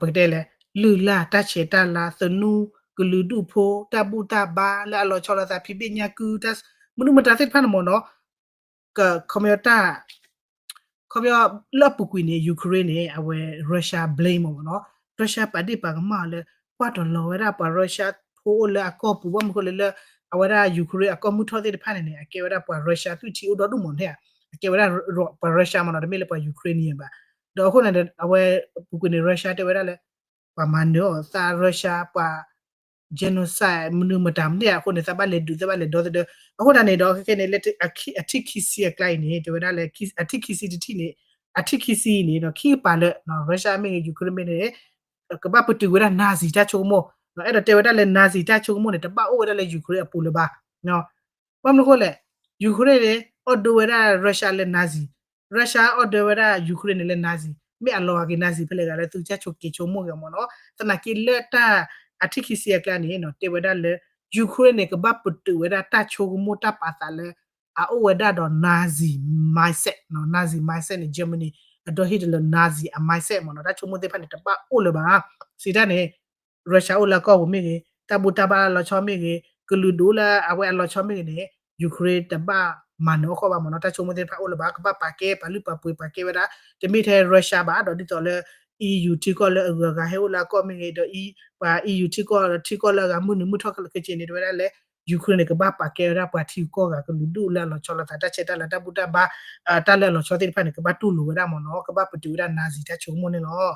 ပကတဲလဲၣ် လုၢ်လၢ်တၢ်ဆဲးတၢ်လၤ သနူ ကလုာ်ဒူၣ်ဖိ တၢ်ဘူၣ်တၢ်ဘါ လၢအလီၤဆီလိာ်သး ဖံးဘ့ၣ်ညါကု မနုၤမတၤသ့ၣ်တဖၣ်န့ၣ်မ့ၢ်နီၤ ခီပညီတၢ် ခီပညီလၢအပူၤကွံာ်န့ၣ် Ukraine န့ၣ် အဝဲ Russia blame မ့ၢ်နီၤ Russia ပာ်ဒ့ၣ်ပာ်ကမၣ်အီၤလၢ ကွၢ်တလီၤဝဲဒၣ်ပှၤ Russia ဖိအိၣ်လၢအကီၢ်ပူၤ ဘၣ်မနုၤအဃိလဲၣ်လၢ အဝဲဒၣ် Ukraine အကီၢ်မုၢ်ထီၣ်သ့ၣ်တဖၣ်န့ၣ်န့ၣ် အကဲဝဲဒၣ်ပှၤ Russia သွံၣ်ထံအိၣ်ဒီဒူၣ်မ့ၢ်န့ၣ်ဧါ အကဲဝဲဒၣ်ပှၤ Russia မ့ၢ်နီၤ တမ့ၢ်လၢပှၤ Ukrainian ဘၣ် ဒီးအဃိန့ၣ် အဝဲပူၤကွံာ်န့ၣ် Russia တဲဝဲဒၣ်လၢ ပှၤမၤနၢၤအီၤသး Russia ပှၤ genocide မနုၤမတၤမနုၤအဃိန့ၣ် သးဘၣ်လဲၤဒုး သးဘၣ်လဲၤဒီသဒၢ အဃိသတးန့ၣ်ဒီး ခဲခဲန့ၣ် လၢအထံၣ်ခံဆံအကျါအံၤန့ၣ် တဲဝဲဒၣ်လၢ အထံၣ်ခံဆံတထံၣ်န့ၣ် အထံၣ်ခံဆံအံၤန့ၣ်ဒီး ခံကပၤလၢာ် Russia မ့ၢ်ဂ့ၤ Ukraine မ့ၢ်ဂ့ၤန့ၣ် ကဘၣ်ပတုာ်ဝဲဒၣ် Nazi တၢ်ဆိကမိၣ် အဲၣ်ဒိးတဲဝဲဒၣ်လၢ Nazi တၢ်ဆိကမိၣ်န့ၣ် တဘၣ်အိၣ်ဝဲဒၣ်လၢ Ukraine အပူၤလၢၤဘၣ် ဘၣ်မနုၤအဃိလဲၣ် Ukraine န့ၣ် order ဝဲဒၣ် Russia လၢ Nazi, Russia order ဝဲဒၣ် Ukraine န့ၣ်လၢ Nazi, မ့ၢ်အလီၤဂာ်က့ၤ Nazi ဖဲလဲၣ်ဂၤလၢသုကစၢ်ဆိးက့ၤဆိကမိၣ်ဂ့ၤမ့ၢ်နီၤ, သနာ်က့လၢတၢ်အထံၣ်ခံဆံအကျါန့ၣ် တဲဝဲဒၣ်လၢ Ukraine န့ၣ် ကဘၣ်ပတုာ်ဝဲဒၣ်တၢ်ဆိကမိၣ်တၢ်ပာ်သးလၢ အအိၣ်ဝဲဒၣ်ဒီး Nazi mindset, Nazi mindset န့ၣ် Germany အဒီဟ့ၣ်တလၢ Nazi အ mindset မ့ၢ်နီၤ, တၢ်ဆိကမိၣ်သ့ၣ်တဖၣ်န့ၣ် တဘၣ်အိၣ်လၢၤဘၣ်. စံးတၢ်န့ၣ် Russia အိၣ်လၢအကီၢ်ပူၤမ့ၢ်ဂ့ၤ, တၢ်ဘူၣ်တၢ်ဘါလီၤဆီမ့ၢ်ဂ့ၤ, ကလုာ်ဒိၣ်လၢအဝဲအလီၤဆီမ့ၢ်ဂ့ၤန့ၣ် Ukraine တဘၣ်မၤနၢၤအီၣ်ဃီဘၣ်မ့ၢ်နီၤ, တၢ်ဆိကမိၣ်သ့ၣ်တဖၣ်အိၣ်လၢၤဘၣ်, ကဘၣ်ပာ်ကဲ ပာ်လုၢ်ပာ်ပှ့ၤပာ်ကဲဝဲဒၣ်, တမ့ၢ်ထဲ Russia ဘၣ်, ဒီးဒ်သိးလၢ EU ထံကီၢ်လၢအဂုၤအဂၤဟဲအိၣ်လၢအကီၢ်မ့ၢ်ဂ့ၤ, ဒီးပှၤ EU ထံကီၢ် ထံကီၢ်လၢအဂၤမုၢ်နုာ်မုၢ်ထီၣ်ခဲလၢာ်ခဲဆ့န့ၣ် တဲဝဲဒၣ်လၢ Ukraine န့ၣ် ကဘၣ်ပာ်ကဲဝဲဒၣ်ပှၤထံကီၢ်ဂၤကလုာ်ဒိၣ်လၢအလီၤဆီလိာ်သး တၢ်ဆဲးတၢ်လၤ တၢ်ဘူၣ်တၢ်ဘါ တၢ်လၢအလီၤဆီသ့ၣ်တဖၣ်န့ၣ် ကဘၣ်တူၢ်လိာ်ဝဲဒၣ်မ့ၢ်နီၤ, ကဘၣ်ပတုာ်ဝဲဒၣ် Nazi တၢ်ဆိကမိၣ်န့ၣ်လီၤ.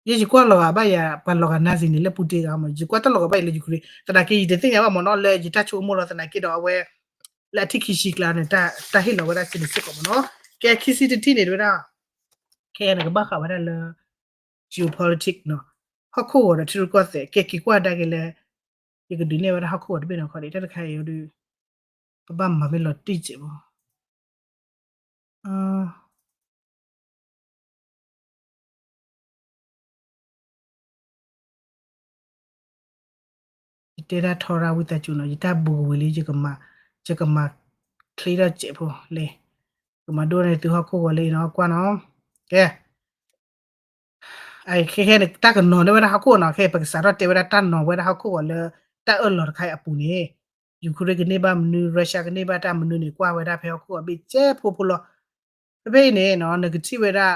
ယဲယကွၢ်လီၤဂာ်ဘၣ်ယၤ ပှၤလီၤဂာ် Nazi န့ၣ် လၢပူၤတ့ၢ်ဂၤမ့ၢ် ယကွၢ်တၢ်လီၤဂာ်ဘၣ်အံၤလၢ Ukraine သနာ်က့ ယတသ့ၣ်ညါဘၣ်မ့ၢ်နီၤ, လၢယတၢ်ဆိကမိၣ်လီၤ သနာ်က့ဒီးအဝဲ လၢအထံၣ်ခံဆံကျါန့ၣ် တၢ်ဟ့ၣ်လီၤဝဲဒၣ်စ့န့ၣ်စ့ၢ်ကီးမ့ၢ်နီၤ, ကဲခံဆံတထံၣ်န့ၣ် တဲဝဲဒၣ် ခဲအံၤန့ၣ် ကဘၣ်ဃးဝဲဒၣ်လၢ geopolitics နီၤ, ဟီၣ်ခိၣ်ဂီၤဒီးထံရူၢ်ကီၢ်သဲး ကဲက့ၤကွၢ်ဒါက့ၤလၢ ယကဒုးနဲၣ်ဝဲဒၣ်ဟီၣ်ခိၣ်ဂီၤတဘ့ၣ်နီၤခီဒံး တၢ်တခါအံၤဒုး ကဘၣ်မၤမ့ၢ်လီၤတံၢ်စဲးဖိ ယတဲဒၣ်ထီရၣ်ဝံသးစူၤနီၤ, ယတၢ်ဘူးကဝံၤလံ ယကမၤ ယကမၤချ့ထီၣ်စဲးဖိလဲၣ်, ကမၤဒိၣ်န့ၢ်သုဟီၣ်ခိၣ်ဂီၤလၢအံၤနီၤ ကွၢ်နီၤ, ကဲ ခဲခဲန့ၣ် တၢ်ကနီၤန့ၢ်ဝဲဒၣ်ဟီၣ်ခိၣ်ဂီၤနီၤ, ခဲအံၤ ပကစးထီၣ်တဲဝဲဒၣ်တၢ်နီၤဝဲဒၣ်ဟီၣ်ခိၣ်ဂီၤလၢ တၢ်အၢၣ်လီၤတခါအံၤအပူၤန့ၣ် Ukraine ကန့ၢ်ဘၣ်မနုၤ Russia ကန့ၢ်ဘၣ်တၢ်မနုၤန့ၣ် ကွၢ်ဝဲဒၣ်ဖဲဟီၣ်ခိၣ်ဂီၤဘ့ၣ်စဲးဖိဖိလီၤ. ဖဲဖဲအံၤန့ၣ်နီၤ နကထံၣ်ဝဲဒၣ်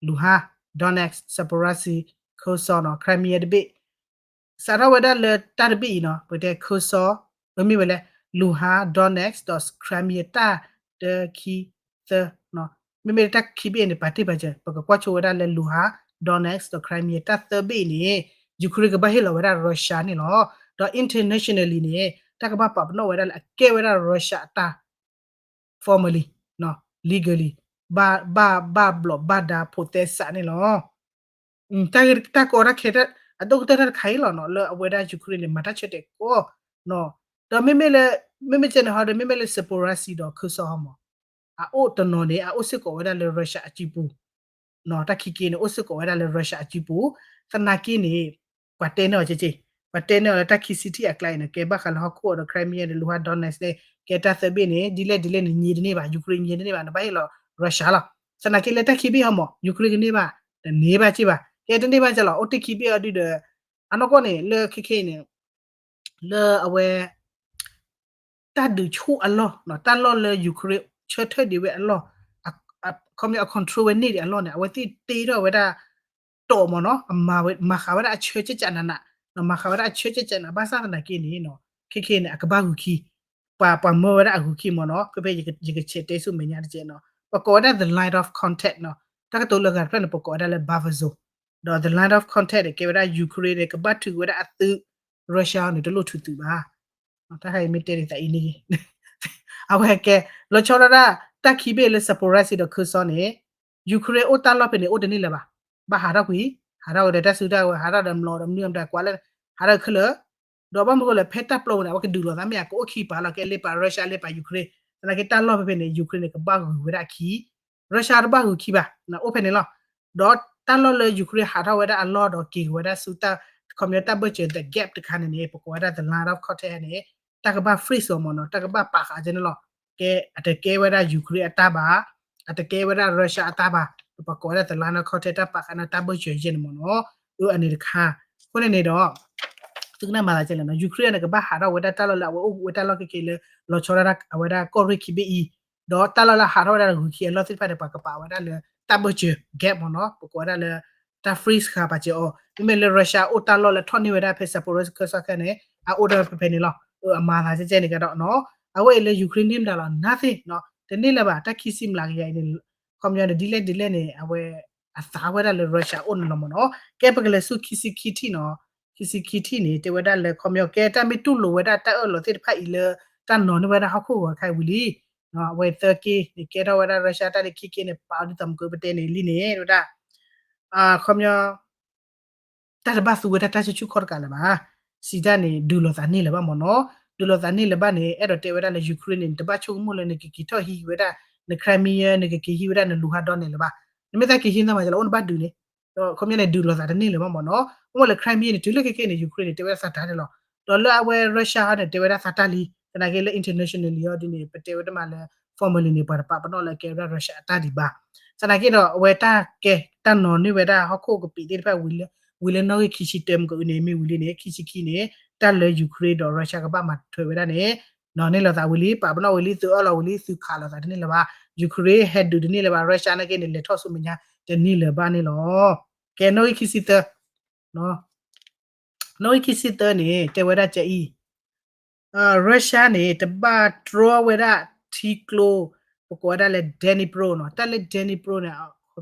Luhansk, Donetsk, Zaporizhzhia, Kherson နီၤ Crimea တဘ့ၣ် စးထီၣ်ဝဲဒၣ်လၢတၢ်တဘ့ၣ်အံၤနီၤ ပကတဲ Kherson မ့မ့ၢ်ဝဲလဲၣ် Luhansk, Donetsk ဒီး Crimea တၢ်တခံသၢ မ့မ့ၢ်လၢတၢ်ခံဘ့ၣ်အံၤန့ၣ် ပာ်တ့ၢ်ပာ်စၢၤ ပကကွၢ်ဆိဝဲဒၣ်လၢ Luhansk, Donetsk ဒီး Crimea တၢ်သၢဘ့ၣ်အံၤန့ၣ် Ukraine ကဘၣ်ဟ့ၣ်လီၤဝဲဒၣ် Russia န့ၣ်လီၤ. ဒီး internationally န့ၣ် တၢ်ကဘၣ်ပာ်ပနီၣ်ဝဲဒၣ်လၢအကဲဝဲဒၣ် Russia အတၢ် formally, legally ဘၣ် ဘၣ် ဘၣ်ဘျီးဘၣ်ဒါဖိးသဲစးန့ၣ်လီၤ. တၢ်ဂ့ၢ်တၢ်ကီတၢ်ခဲ အဒိၣ်ကတၢၢ်တၢ်တခါအံၤလီၤနီၤ လၢအဝဲဒၣ် Ukraine န့ၣ် မၤတၢ်ဆၢတဲာ်ကီးနီၤ. ဒီးမ့မ့ၢ်လၢ မ့မ့ၢ်ကဲန့ၣ်ဟီဒီး မ့မ့ၢ်လၢ Zaporizhzhia ဒီး Kherson ဟီမး အအိၣ်တနီၤန့ၣ် အအိၣ်စ့ၢ်ကီးဝဲဒၣ်လၢ Russia အစုပူၤ တၢ်ခံက့န့ၣ် အိၣ်စ့ၢ်ကီးဝဲဒၣ်လၢ Russia အစုပူၤ သနာ်က့န့ၣ် ပှၤတဲန့ၢ်အီၤက့က့, ပှၤတဲန့ၢ်အီၤလၢတၢ်ခံဆံထံၣ်အကျါအံၤန့ၣ် ကဲဘၣ်ဃးလၢဟီၣ်ခိၣ်ဒီး Crimea ဒီး Luhansk Donetsk န့ၣ် ကဲတၢ်သၢဘ့ၣ်န့ၣ် ဒ်လဲၣ်ဒ်လဲၣ်န့ၣ် ညံတန့ၢ်ဘၣ်, Ukraine ညံတန့ၢ်ဘၣ်, နဘၣ်ဟ့ၣ်လီၤ Russia လီၤ. သနာ်က့လၢတၢ်ခံဘ့ၣ်ဟီမး Ukraine ကန့ၢ်ဘၣ်, တန့ၢ်ဘၣ်က့ဘၣ်, ကဲတန့ၢ်ဘၣ်က့လီၤ, အိၣ်တ့ၢ်ခံဘ့ၣ်အီၤဒုဒီး အနီၢ်ကီၢ်န့ၣ် လၢခဲခဲအံၤန့ၣ် လၢအဝဲ တၢ်ဒုးဆူၣ်အလီၢ်, တၢ်လီၢ်လၢ Ukraine ဆၢထၢၣ်ဒံးဝဲအလီၢ်, ခီပညီအ control ဝဲန့ၢ်ဒံးအလီၢ်န့ၣ် အဝဲသ့ၣ်တ့ထီၣ်ဝဲဒၣ် တီၢ်မ့ၢ်နီၤ, မၤဃာ်ဝဲဒၣ်အဆၢကကနးနး, မၤဃာ်ဝဲဒၣ်အဆၢကကနး ဘၣ်ဆၣ်သနာ်က့န့ၣ် ခဲခဲန့ၣ် အကဘၣ်ဂုာ်ခံ, ပှၤ ပှၤမၢဝဲဒၣ်အဂုာ်ခံမ့ၢ်နီၤ, ဖဲဖဲယကဆဲးတဲဆူမဲာ်ညါတကဲးနီၤ, ပကိးဝဲဒၣ် the line of contact နီၤ, တၢ်ကတိၤလၢအဂၤတဖျၢၣ်န့ၣ် ပကိးဝဲဒၣ်လၢ buffer zone, ဒီး the line of contact န့ၣ် ကဲဝဲဒၣ် Ukraine န့ၣ် ကဘၣ်ထုးက့ၤဝဲဒၣ်အသုး Russia န့ၣ် တလိၣ်ထုးသုးဘၣ်. တၢ်ခါအံၤမ့ၢ်တဲဒ်သိးအံၤန့ၣ် အဝဲကဲ လီၤဆီဒၣ်ဒၣ် တၢ်ခံဘ့ၣ်လၢ Zaporizhzhia ဒီး Kherson န့ၣ် Ukraine အိၣ်တၢ်လီၢ်ဖဲန့ၣ် အိၣ်တန့ၢ်လၢၤဘၣ်, ဘၣ်ဟးထီၣ်ကွံာ်, ဟးထီၣ်ဝဲဒီးတၢ်စုတၢ်ဝဲၤ ဟးထီၣ်ဒီးမျိာ်ဒီးမနုၤအမတၤကွၢ်လၢ ဟးထီၣ်ခဲလၢာ်, ဒီးဘၣ်မနုၤဃိလဲၣ် ဖဲတၢ်ပျီပူၤန့ၣ် အဝဲကဒုးလိာ်သးမ့ၢ်ဧါ, ကအိၣ်ခံပၤလီၤ, ကဲလၢပၤ Russia လၢပၤ Ukraine, သနာ်က့တၢ်လီၢ်ဖဲဖဲန့ၣ် Ukraine န့ၣ် ကဘၣ်ဂုာ်ဝဲဒၣ်အခံ Russia တဘၣ်ဂုာ်ခံဘၣ်, အိၣ်ဖဲန့ၣ်လီၤ. ဒီးတၢ်လီၢ်လၢ Ukraine ဟးထီၣ်ဝဲဒၣ်အလီၢ်ဒီးက့ၤက့ၤဝဲဒၣ်ဆူတၢ် ခီပညီတၢ်ဘၢၣ်စၢၤ the gap တခါန့ၣ်န့ၣ် ပကိးဝဲဒၣ် the line of contact န့ၣ် တၢ်ကဘၣ် freeze အီၤမ့ၢ်နီၤ, တၢ်ကဘၣ်ပာ်ဃာ်ကဲန့ၣ်လီၤ. ကဲ အတကဲဝဲဒၣ် Ukraine အတၢ်ဘၣ်, အတကဲဝဲဒၣ် Russia အတၢ်ဘၣ်, ပကိးဝဲဒၣ် the line of contact တၢ်ပာ်ဃာ်န့ၣ်တၢ်ဘၢၣ်စၢၤယဲန့ၣ်မ့ၢ်နီၤ, အၢ အန့ၣ်တခါ, အဃိန့ၣ်န့ၣ်ဒီး သုကနၣ်မၤသးကဲလဲၣ်နီၤ, Ukraine န့ၣ် ကဘၣ်ဟးထီၣ်ဝဲဒၣ်တၢ်လီၢ်လၢအဝဲအိၣ်ဝဲတၢ်လီၢ်ခဲခဲလၢ လီၤဆီဒၣ်တၢ်အဝဲဒၣ်ကီၢ်ရ့ၣ်ခံဘ့ၣ်အံၤ, ဒီးတၢ်လီၢ်လၢဟးထီၣ်ဝဲဒၣ်ဂုာ်ခံအလီၢ်သ့ၣ်တဖၣ်န့ၣ် ပှၤကပာ်ဝဲဒၣ်လၢ တၢ်ဘၢၣ်စၢၤ gap မ့ၢ်နီၤ, ပကိးဝဲဒၣ်လၢ တၢ် freeze ဃာ်ပာ်စၢၤအီၤ, မ့မ့ၢ်လၢ Russia အိၣ်တၢ်လီၢ်လၢထီၣ်န့ၢ်ဝဲဒၣ်ဖဲ Zaporizhzhia ခဲစၢ်ခဲန့ၣ် အအိၣ်ဒၣ်ဖဲဖဲန့ၣ်လီၤ, အမၤသးကဲကဲန့ၣ်ကဒီးနီၤ, အဝဲအံၤလၢ Ukraine န့ၢ်မတၤလီၤ nothing နီၤ, တန့ၢ်လၢၤဘၣ်, တၢ်ခံဆံမျးကယၤအံၤန့ၣ် ခီပညီန့ၣ် ဒ်လဲၣ်ဒ်လဲၣ်န့ၣ် အဝဲ အသးဝဲဒၣ်လၢ Russia အိၣ်န့ၣ်လီၤမ့ၢ်နီၤ, ကဲပကလဲၤဆူခံဆံခံထံၣ်နီၤ, ခံဆံခံထံၣ်န့ၣ် တဲဝဲဒၣ်လၢခီပညီ ကဲတၢ်မ့ၢ်တူၢ်လိာ်ဝဲဒၣ်တၢ်အၢၣ်လီၤသ့ၣ်တဖၣ်အံၤလၢ တၢ်နီၤန့ၢ်ဝဲဒၣ်ဟီၣ်ခိၣ်ဂီၤခါအံၤဝံၤလံ, အဝဲသၢက့န့ၣ် ကဲထီၣ်ဝဲဒၣ် Russia တၢ်လၢခံက့န့ၣ် ပာ်အီၤဒ်သိးမုၢ်ကပတဲန့ၣ်လံန့ၣ် တဲဝဲဒၣ် ခီပညီ တၢ်တဘၣ်သူဝဲဒၣ်တၢ်ဆူၣ်ဆူၣ်ခီၣ်တကးလၢၤဘၣ်, စံးတၢ်န့ၣ် ဒုးလိာ်သးန့ၢ်လၢၤဘၣ်မ့ၢ်နီၤ, ဒုးလိာ်သးန့ၢ်လၢၤဘၣ်န့ၣ် အဲၣ်ဒိးတဲဝဲဒၣ်လၢ Ukraine န့ၣ် နတဘၣ်ဆိကမိၣ်လၢနကက့ၤထီၣ်ဟံးဝဲဒၣ် န Crimea နကက့ၤဟံးဝဲဒၣ်န Luhansk Donetsk န့ၣ်လၢၤဘၣ်, နမ့ၢ်သးက့ၤဟံးသးမၤစၢၤလီၤ အိၣ်နဘၣ်ဒုးန့ၣ်, ဒီးခီပညီန့ၣ် ဒုးလိာ်သးတန့ၢ်လၢၤဘၣ်မ့ၢ်နီၤ, အိၣ်လၢ Crimea န့ၣ် တုၤလၢခဲခဲန့ၣ် Ukraine န့ၣ် တဲဝဲဒၣ်သးတၢ်န့ၣ်လီၤ, ဒီးလၢအဝဲ Russia ဟီန့ၣ် တဲဝဲဒၣ်သးတၢ်လံ, သနာ်က့လၢ internationally အီၤဒ်န့ၣ် ပတဲဝဲဒၣ်မးလၢ formally န့ၣ် ပှၤတပာ်ပနီၣ်လၢကဲဝဲဒၣ် Russia အတၢ်ဒံးဘၣ်, သနာ်က့ဒီးအဝဲတၢ်ကဲ တၢ်နီၤန့ၢ်ဝဲဒၣ်ဟီၣ်ခိၣ်ကပံာ်သ့ၣ်တဖၣ်ဝံၤလၢ ဝံၤလၢနီၣ်ဂံၢ်ခံဆံတၢမုၢ်ကအုန့ၣ် မ့ၢ်ဝံၤလံန့ၣ် ခံဆံခံန့ၣ် တၢ်လၢ Ukraine ဒီး Russia ကဘၣ်မၤထွဲဝဲဒၣ်န့ၣ် နီၤန့ၢ်လိာ်သးဝံၤလံ ပာ်ပနီၣ်ဝံၤလံ သုအၢၣ်လီၤဝံၤလံ သုခးလိာ်သးတန့ၢ်လၢၤဘၣ်, Ukraine ဟဲဒုးတန့ၢ်လၢၤဘၣ် Russia နာ်က့န့ၣ် လဲၤထီၣ်ဆူမဲာ်ညါတန့ၢ်လၢၤဘၣ်န့ၣ်လီၤ. ကဲ နီၣ်ဂံၢ်ခံဆံသၢ နီၣ်ဂံၢ်ခံဆံသၢန့ၣ် တဲဝဲဒၣ်ကအံၤ Russia န့ၣ် တဘၣ်တြီဝဲဒၣ်ထံကျိ ပကိးဝဲဒၣ်လၢ Dnipro နီၤ, တၢ်လၢ Dnipro န့ၣ်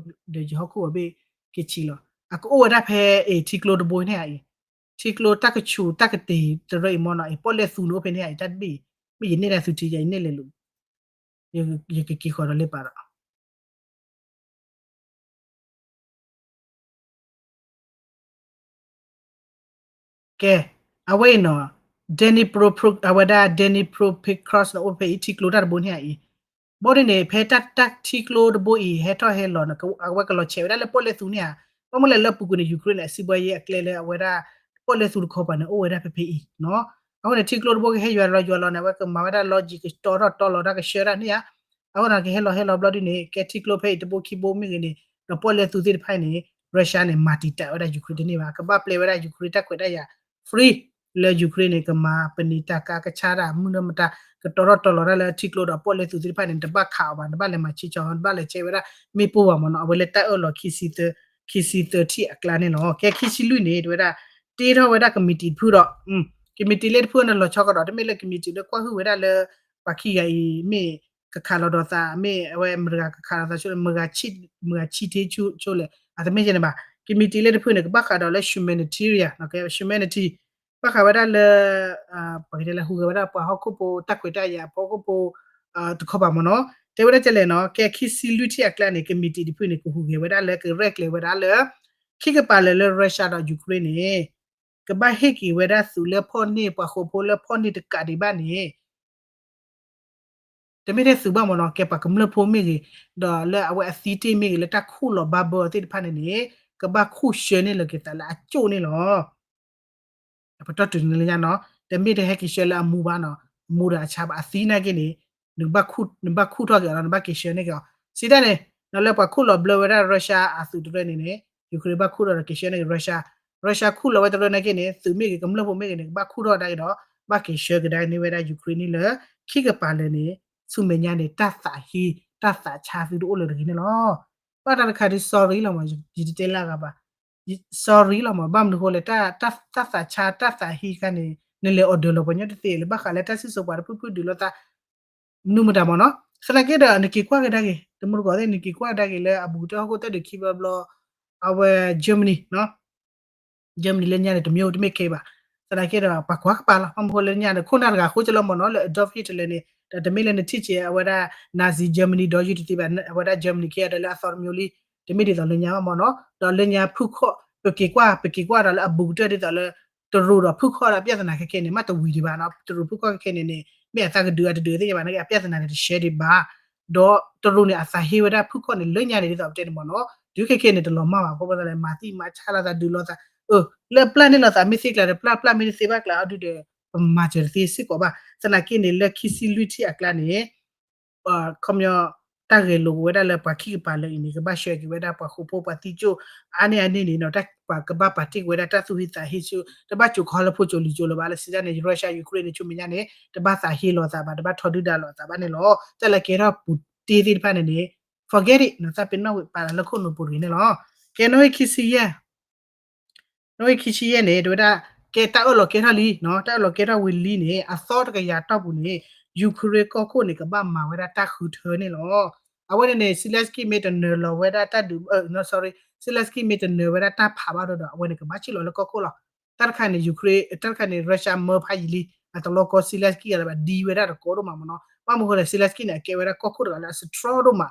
ဒီးယဟီၣ်ခိၣ်အဘ့ၣ်ကဆံးလီၤ, အကအိၣ်ဝဲဒၣ်ဖဲအံၤ ထံကျိတဘိန့ၣ်အံၤ, ထံကျိတၢ်ကဆူးတၢ်ကတ့ၤတရၢအံၤမ့ၢ်နီၤ, အံၤပီၣ်လဲၣ်သူန့ၣ်အိၣ်ဖဲန့ၣ်အံၤ တၢ်တဘ့ၣ်အံၤ, မ့ၢ်ယနဲၣ်ဒၣ်သုထံယၤ ယနဲၣ်လဲၤလူၤ, ယကက့ၤဃီၤဒီးလၢပာ်ဒီး ကဲ, အဝဲအံၤနီၤ, Dnipro, အဝဲဒၣ် Dnipropetrovsk န့ၣ် အိၣ်ဖဲအံၤ ထံကျိတၢ်တဘိန့ၣ်အံၤ, ဘီဒ်န့ၣ် ဖဲတၢ်ထံကျိတဘိအံၤ ဟဲထီၣ်ဟဲလီၤန့ၣ် အဝဲကလီၤဆဲးဝဲဒၣ်လၢပီၣ်လဲၣ်သူန့ၣ်ဧါ, ဘၣ်မနုၤလဲၣ်လၢပူၤကွံာ်န့ၣ် Ukraine န့ၣ် အစုဘၣ်ယဲအကျဲလၢအဝဲဒၣ် ပီၣ်လဲၣ်သူတခီပၤန့ၣ် အိၣ်ဝဲဒၣ်ဖဲဖဲအံၤနီၤ, အဃိန့ၣ် ထံကျိတဘိကဟဲယွၤလီၤယွၤလီၤန့ၣ် အဝဲကမၤဝဲဒၣ် logistic ကတီထီၣ်တီလီၤတၢ်ကဆှၢတၢ်န့ၣ်ဧါ, အဃိန့ၣ် ကဟဲလီၤဟဲလီၤဘျီဒ်န့ၣ် ကဲထံကျိဖဲအံၤတဘိခံဘိမ့ၢ်ဂ့ၤန့ၣ် ဒီးပီၣ်လဲၣ်သူသ့ၣ်တဖၣ်အံၤန့ၣ် Russia န့ၣ် မၤတံာ်တာ်ဝဲဒၣ် Ukraine တန့ၢ်ဘၣ်, ကဘၣ်ပျဲဝဲဒၣ် Ukraine တၢ်ခွဲးတၢ်ယာ် free လၢ Ukraine န့ၣ် ကမၤပနံာ်တၢ်ကါကဆါတၢ် မုၢ်နၢမတၤ ကတီထီၣ်တီလီၤတၢ်လၢထံကျိဒီးပီၣ်လဲၣ်သူသ့ၣ်တဖၣ်န့ၣ် နတဘၣ်ခးအီၤဘၣ်, နဘၣ်လဲၤမၤဆံးဆီၣ် နဘၣ်လဲၤဆဲးဝဲဒၣ်မ့ၣ်ပိၢ်ဘၣ်မ့ၢ်နီၤ, အဝဲလၢတၢ်အၢၣ်လီၤ ခံဆံသၢထံၣ်အကျါန့ၣ်လီၤ. ကဲ ခံဆံလွံၢ်န့ၣ် တဲဝဲဒၣ် တ့ထီၣ်ဝဲဒၣ် committee တဖုဒီး committee လၢတဖုန့ၣ်လီၤဆီကဒီး တမ့ၢ်လၢ committee လၢကွၢ်ဟုၣ်ဝဲဒၣ်လၢ ပှၤခံဂၤအံၤ မ့ၢ်ကခးလီၤဒီးသး မ့ၢ်အဝဲမတၤဂၤကခးလီၤသးဆိ မတၤဂၤဆံၣ်ထ့ဆိလဲၣ် အတမ့ၢ်ယဲန့ၣ်ဘၣ်. committee လၢတဖုန့ၣ် ကဘၣ်ဃးဒီးလၢ humanitarian ကဲ humanity ဘၣ်ဃးဝဲဒၣ်လၢ ပှၤကတဲလၢဟူးဂဲၤဝဲဒၣ်ပှၤဟီၣ်ခိၣ်ဖိတၢ်ခွဲးတၢ်ယာ် ပှၤဟီၣ်ခိၣ်ဖိ တခီပၤမ့ၢ်နီၤ. တဲဝဲဒၣ်ကဲလဲၣ်နီၤ ကဲခံဆံလွံၢ်ထံၣ်အကျါန့ၣ် committee တဖုန့ၣ် ကဟူးဂဲၤဝဲဒၣ်လၢကရဲၣ်ကျဲၤဝဲဒၣ်လၢ ခံကပၤလၢာ်လၢ Russia ဒီး Ukraine န့ၣ် ကဘၣ်ဟ့ၣ်က့ၤဝဲဒၣ်သုးလၢဖီၣ်န့ၢ် ပှၤဃိာ်ဖိလၢဖီၣ်န့ၢ်တကးဒံးဘၣ်န့ၣ် တမ့ၢ်ထဲသုးဘၣ်မ့ၢ်နီၤ ကဲပှၤကမျၢၢ်ဖိမ့ၢ်ဂ့ၤ, ဒီးလၢအဝဲအသံတ့ၢ်မ့ၢ်ဂ့ၤ လၢတၢ်ခူၣ်လီၤဘါဘၢအီၤသ့ၣ်တဖၣ်န့ၣ်န့ၣ် ကဘၣ်ခူၣ်ဆှၢန့ၢ်လၢက့ၤသးလၢအကၠိၣ်န့ၣ်လီၤ. ပတီၢ်တုၤန့ၣ်လၢညါနီၤ, တမ့ၢ်တဟဲက့ၤဆှၢလၢအမူဘၣ်နီၤ, အမူဒီးအဆါဘၣ် အသံနာ်က့န့ၣ် နဘၣ်ခူၣ်ထီၣ်က့ၤအီၤလီၤ, နဘၣ်က့ၤဆှၢန့ၢ်က့ၤအီၤ. စံးတၢ်န့ၣ် လၢပှၤခူၣ်လီၤဘျၢဝဲဒၣ် Russia အသုးတရၢန့ၣ်န့ၣ် Ukraine ဘၣ်ခူၣ်ထီၣ်ဒီးက့ၤဆှၢန့ၢ်က့ၤ Russia, Russia ခူၣ်လီၤဝဲတရၢနာ်က့န့ၣ် သုးမ့ၢ်ဂ့ၤ ကမျၢၢ်ဖိမ့ၢ်ဂ့ၤန့ၣ် ကဘၣ်ခူၣ်ထီၣ်ဒၣ်က့ၤဒီး ဘၣ်က့ၤဆှၢကဒါက့ၤန့ၢ်ဝဲဒၣ် Ukraine န့ၣ်လၢ ခံကပၤလၢာ်န့ၣ် ဆူမဲာ်ညါန့ၣ် တၢ်သးဟ့ တၢ်သးဆါသုတအိၣ်လၢၤတဂ့ၤန့ၣ်လီၤ. ဘၣ်တၢ်တခါဒ် sorry လီၤမး, ယတတဲလၢအဂၤဘၣ် sorry လီၤမး, ဘၣ်မနုၤဃိလဲၣ် တၢ်သးဆါတၢ်သးဟ့ခါန့ၣ် နလဲၤ order လီၤပှၤညီတသ့လၢၤဘၣ်ဃးလၢတၢ်စံၣ်စိၤပှၤတဖုဖုဒုးလိာ်သး မနုၤမတၤမးနီၤ, သနာ်က့ဒီး နက့ၤကွၢ်ကဒါက့ၤ တမူတကိးသ့ၣ် နက့ၤကွၢ်ကဒါက့ၤလၢအဘူးကတၢၢ်ဟီၣ်ခိၣ်တၢၢ်ဒုးခံဘျီဘျီ အဝဲ Germany နီၤ Germany လၢညါန့ၣ် တမ့ၢ်အိၣ်တမ့ၢ်ခဲဘၣ်, သနာ်က့ဒီး ပှၤကွၢ်ကပၤလီၤ, ဘၣ်မနုၤဃိလၢညါန့ၣ် ခိၣ်နၢ်တဂၤဃိကလီၤမးနီၤ လၢ Adolf Hitler န့ၣ် ဒီးတမ့ၢ်လၢနထံၣ်က့ၤအဝဲဒၣ် Nazi Germany ဒီးယုၢ်တသ့ဘၣ်, အဝဲဒၣ် Germany ခဲအံၤဒီးလၢအသီတမံၤလံ, တမ့ၢ်ဒ်သိးလၢညါဘၣ်မးနီၤ, ဒီးလၢညါဖုခီၣ် ပက့ၤကွၢ် ပက့ၤကွၢ်ဒီးလၢအဘူးကတၢၢ်ဒ်သိးလၢ တရူးဒီးဖုခီၣ်ဒီးအပြဿနာခဲခဲန့ၣ် မ့ၢ်တဝံၤဒံးဘၣ်နီၤ, တရူးဖုခီၣ်ခဲခဲန့ၣ်န့ၣ် မ့ၢ်အသးကဒုးအတဒုးသ့ၣ်ညါဘၣ်နာ်က့ အပြဿနာန့ၣ်တရှဲဒံးဘၣ်, ဒီးတရူးန့ၣ် အသးဟ့ဝဲဒၣ်ဖုခီၣ်န့ၣ် လၢညါန့ၣ်ဒ်သိးပတဲန့ၣ်မးနီၤ, တုၤခဲခဲန့ၣ် တလီၤမၢ်ဘၣ် အဃိသတးလဲၣ် မၤသံမၤဆါလိာ်သးဒုးလိာ်သး, လၢအပျၢ်န့ၢ်လိာ်သး မ့ၢ်သ့ကျါဒီးပျၢ် ပျၢ်မ့ၢ်တသ့ဘၣ်ကျါအီၤဒုဒီး ပမၤစၢၤတသ့စ့ၢ်ကီးဘၣ်, သနာ်က့န့ၣ် လၢခံဆံလွံၢ်ထံၣ်အကျါန့ၣ် ခီပညီ တၢ်ဂဲၤလိာ်က့ၤဝဲဒၣ်လၢပှၤခံကပၤလၢာ်အံၤန့ၣ် ကဘၣ်ဆှၢက့ၤဝဲဒၣ်ပှၤဃိာ်ဖိပှၤသံကၠိၣ် အါန့ၢ်အန့ၣ်န့ၣ်နီၤ ပှၤကဘၣ်ပာ်တ့ၢ်က့ၤဝဲဒၣ်တၢ်သူၣ်ဟံးသးဟ့ဆူ တဘၣ်ကိၤကီၤလၢဖိကၠိလံၤကၠိလၢၤဘၣ်လၢစံးတၢ်န့ၣ် Russia Ukraine န့ၣ် ဆူမဲာ်ညါန့ၣ် တဘၣ်သးဟ့လိာ်သးဘၣ် တဘၣ်ထီဒုၣ်ဒါလိာ်သးဘၣ်န့ၣ်လီၤ. တၢ်လၢကဲထီၣ်ပူၤတ့သ့ၣ်တဖၣ်န့ၣ်န့ၣ် forget it နီၤ သးပ့ၤနီၣ်ဝဲပာ်လၢခိၣ်နူာ်ပူၤတဂ့ၤန့ၣ်လီၤ. ကဲနီၣ်ဂံၢ်ခံဆံယဲၢ် နီၣ်ဂံၢ်ခံဆံယဲၢ်န့ၣ် တဲဝဲဒၣ် ကဲတၢ်အၢၣ်လီၤကဲထီၣ်လံနီၤ တၢ်အၢၣ်လီၤကဲထီၣ်ဝံၤလံန့ၣ် အသီတကယၤတီၢ်ပူၤန့ၣ် Ukraine ကီၢ်ခိၣ်န့ၣ် ကဘၣ်မၤဝဲဒၣ်တၢ်ဃုထၢန့ၣ်လီၤ. အဝဲန့ၣ်န့ၣ် Zelensky မ့ၢ်တနၢၤလီၤဝဲဒၣ်တၢ်ဒုး sorry Zelensky မ့ၢ်တနၢၤဝဲဒၣ်တၢ်ဖးဘၣ်ဒီး အဝဲန့ၣ်ကဘၣ်ဆ့ၣ်လီၤလၢကီၢ်ခိၣ်လီၤ. တၢ်တခါန့ၣ် Ukraine တၢ်တခါန့ၣ် Russia မၢဖးယံာ်လံ အတလီၢ်ကီ Zelensky အလၢဘၣ်ဒံဝဲဒၣ်တကိးဒိၣ်မးမ့ၢ်နီၤ ဘၣ်မနုၤဃိလဲၣ် Zelensky န့ၣ် အကဲဝဲဒၣ်ကီၢ်ခိၣ်တဂၤလၢအ strong ဒိၣ်မး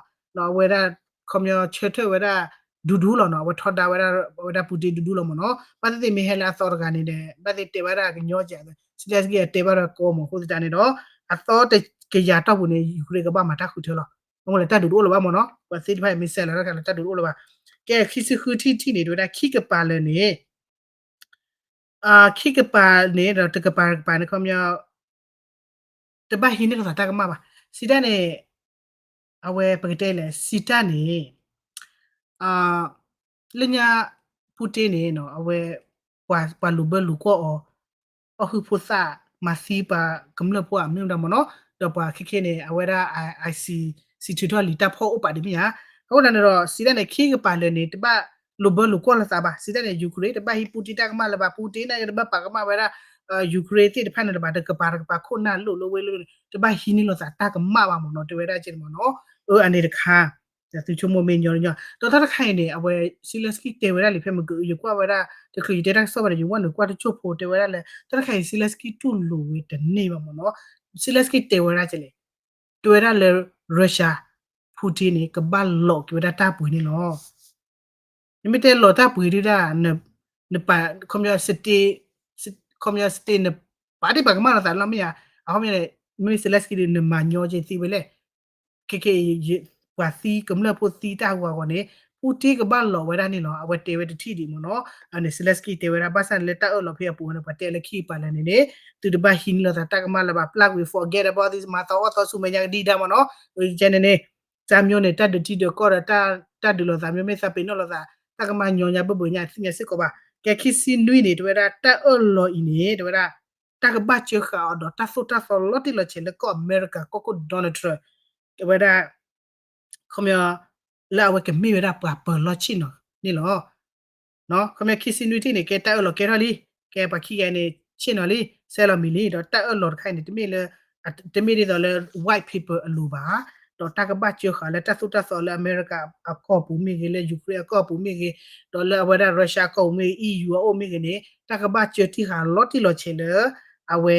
အဝဲဒၣ် ခီပညီဆၢထၢၣ်ဝဲဒၣ် ဒူဒူလီၤနီၤ အဝဲထီဒါဝဲဒၣ် အဝဲဒၣ် Putin ဒူဒူလီၤမ့ၢ်နီၤ ဘၣ်သ့ၣ်သ့ၣ်မ့ၢ်ဟဲလၢအသီတဂၤန့ၣ်ဒီး ဘၣ်သ့ၣ်တဲဘၣ်ဒၣ်ကညီကဲ Zelensky အတဲဘၣ်ဒီးကိးမ့ၢ်အဃိသတးန့ၣ်ဒီး အသီတကယၤတီၢ်ပူၤန့ၣ် Ukraine ကဘၣ်မၤတၢ်ဃုထၢလီၤ. အဃိလဲၣ် တၢ်ဒုးတအိၣ်လၢၤဘၣ်မ့ၢ်နီၤ ပှၤသ့ၣ်တဖၣ်အံၤမ့ၢ်စဲးလီၤတၢ်ခါလၢတၢ်ဒုးတအိၣ်လၢၤဘၣ်. ကဲခံဆံဃုထံၣ်ထံၣ်န့ၣ် တဲဝဲဒၣ်ခံကပၤလၢာ်န့ၣ် ခံကပၤန့ၣ်ဒီးတကပၤတကပၤန့ၣ် ခီပညီ တဘၣ်ဟံးန့ၢ်လိာ်သးတၢ်ကမၣ်ဘၣ်. စံးတၢ်န့ၣ် အဝဲပကတဲလဲၣ် စံးတၢ်န့ၣ် လၢညါ Putin န့ၣ် အဝဲ ပှၤလိာ်ဘၢလိာ်ကွီၢ်အီၤ အီၣ်ဟုၣ်ဖိသၣ် မၤသံပှၤကမျၢၢ်ဖိအမ့ၢ်မတၤမ့ၢ်နီၤ ဒီးပှၤခဲခဲန့ၣ် အဝဲဒၣ် ICC ထုးထီၣ်လံာ်တၢ်ဖီၣ်အိၣ်ပာ်ဒံးမ့ၢ်ဧါ. အဃိသတးန့ၣ်ဒီး စံးတၢ်န့ၣ် ခံကပၤလၢာ်န့ၣ် တဘၣ်လိာ်ဘၢလိာ်ကွီၢ်လိာ်သးဘၣ်. စံးတၢ်န့ၣ် Ukraine တဘၣ်ဟံး Putin တၢ်ကမၣ်လၢၤဘၣ်. Putin န့ၣ် တဘၣ်ပာ်ကမၣ်ဝဲဒၣ် Ukraine သ့ၣ်တဖၣ်န့ၣ်လၢၤဘၣ်. တကပၤတကပၤခိၣ်နၢ်လိာ်လၢဝဲလၢ တဘၣ်ဟံးန့ၢ်လိာ်သးတၢ်ကမၣ်ဘၣ်မ့ၢ်နီၤ တဲဝဲဒၣ်ကဲန့ၣ်မ့ၢ်နီၤ. အၢ အန့ၣ်တခါ သုဆိကမိၣ်မ့ၢ်ညီညီ ဒီးတၢ်တခါအံၤန့ၣ် အဝဲ Zelensky တဲဝဲဒၣ်လံ ဖဲမုၢ်က ယကွၢ်ဝဲဒၣ် တချုးယတဲတၢ်ကစီၣ်ဘၣ်ဒီး ယဝဲနုာ်ကွၢ်တစိၢ်ဖိတဲဝဲဒၣ်လၢ တၢ်တခါအံၤ Zelensky တူၢ်လိာ်ဝဲတန့ၢ်ဘၣ်မ့ၢ်နီၤ. Zelensky တဲဝဲဒၣ်ကဲလဲၣ် တဲဝဲဒၣ်လၢ Russia Putin န့ၣ် ကဘၣ်လီၤက့ၤဝဲဒၣ်တၢ်ပှ့ၤန့ၣ်လီၤ. နမ့ၢ်တဲလီၤတၢ်ပှ့ၤဒုဒၣ် နပာ် ခီပညီ ခီပညီ state နပာ်ဒ့ၣ်ပာ်ကမၣ်လိာ်သးလီၤမ့ၢ်ဧါ. အခီပညီန့ၣ် မ့မ့ၢ် Zelensky ဒုး နမၤညီက့ၤသံဝဲလဲၣ်. ခဲခဲအံၤ ပှၤသံကမျၢၢ်ဖိသံတၢ်ဟူအဂီၢ်န့ၣ် Putin ကဘၣ်လီၤဝဲဒၣ်န့ၣ်လီၤ. အဝဲတဲဝဲတထံၣ်ဒံးမ့ၢ်နီၤ. အန့ၣ် Zelensky တဲဝဲဒၣ် ဘၣ်ဆၣ်န့ၣ်လၢတၢ်အၢၣ်လီၤဖဲအပူၤန့ၣ် ပှၤတဲလၢခံကပၤလၢာ်န့ၣ်န့ၣ် သုတဘၣ်ဟံးန့ၢ်လိာ်သးတၢ်ကမၣ်လၢၤဘၣ် ပျၢ်ကွံာ် forget about this မၤသးအီၣ်သီဆူမဲာ်ညါကဒံဒါမ့ၢ်နီၤ. ကဲန့ၣ်န့ၣ် တၢ်မျိုးန့ၣ် တၢ်ဒုးထံဒုးကီၢ်ဒီး တၢ်ဒုးလိာ်သးမျိုး မ့ၢ်သးပ့ၤနီၣ်လိာ်သး တၢ်ကမၣ်ညီညါဘၢၣ်ဘၢၣ်ညါသ့ၣ်ညါစ့ၢ်ကီးဘၣ်. ကဲခံဆံနွံန့ၣ် တဲဝဲဒၣ်တၢ်အၢၣ်လီၤအံၤန့ၣ် တဲဝဲဒၣ် တၢ်ကဘၣ်စၢဃာ်အီၤဒီးတၢ်သိၣ်တၢ်သီလီၤတံၢ်လီၤဆဲးလၢကီၢ်အမဲရကၤကီၢ်ခိၣ် Donald Trump တဲဝဲဒၣ် ခီပညီ လၢအဝဲကမ့ၢ်ဝဲဒၣ်ပှၤပၢၤလီၢ်ဆ့ၣ်နီၤန့ၣ်လီၤ. ခီပညီခံဆံနွံထံၣ်န့ၣ် ကဲတၢ်အၢၣ်လီၤကဲထီၣ်လံ, ကဲပှၤခံဂၤန့ၣ် ဆ့ၣ်နီၤလံ, ဆဲးလီၤမံၤလံ, ဒီးတၢ်အၢၣ်လီၤတခါအံၤန့ၣ် တမ့ၢ်လၢ တမ့ၢ်ဒ်သိးလၢ white paper အလိၤဘၣ်, ဒီးတၢ်ကဘၣ်စၢဃာ်လၢတၢ်သိၣ်တၢ်သီလၢအမဲရကၤအကီၢ်ပူၤမ့ၢ်ဂ့ၤ, လၢ Ukraine အကီၢ်ပူၤမ့ၢ်ဂ့ၤ, ဒီးလၢအဝဲဒၣ် Russia အကီၢ်ပူၤမ့ၢ်ဂ့ၤ, EU အအိၣ်မ့ၢ်ဂ့ၤန့ၣ် တၢ်ကဘၣ်စၢတံၢ်ဃာ်လီၤတံၢ်လီၤဆဲးလၢ အဝဲ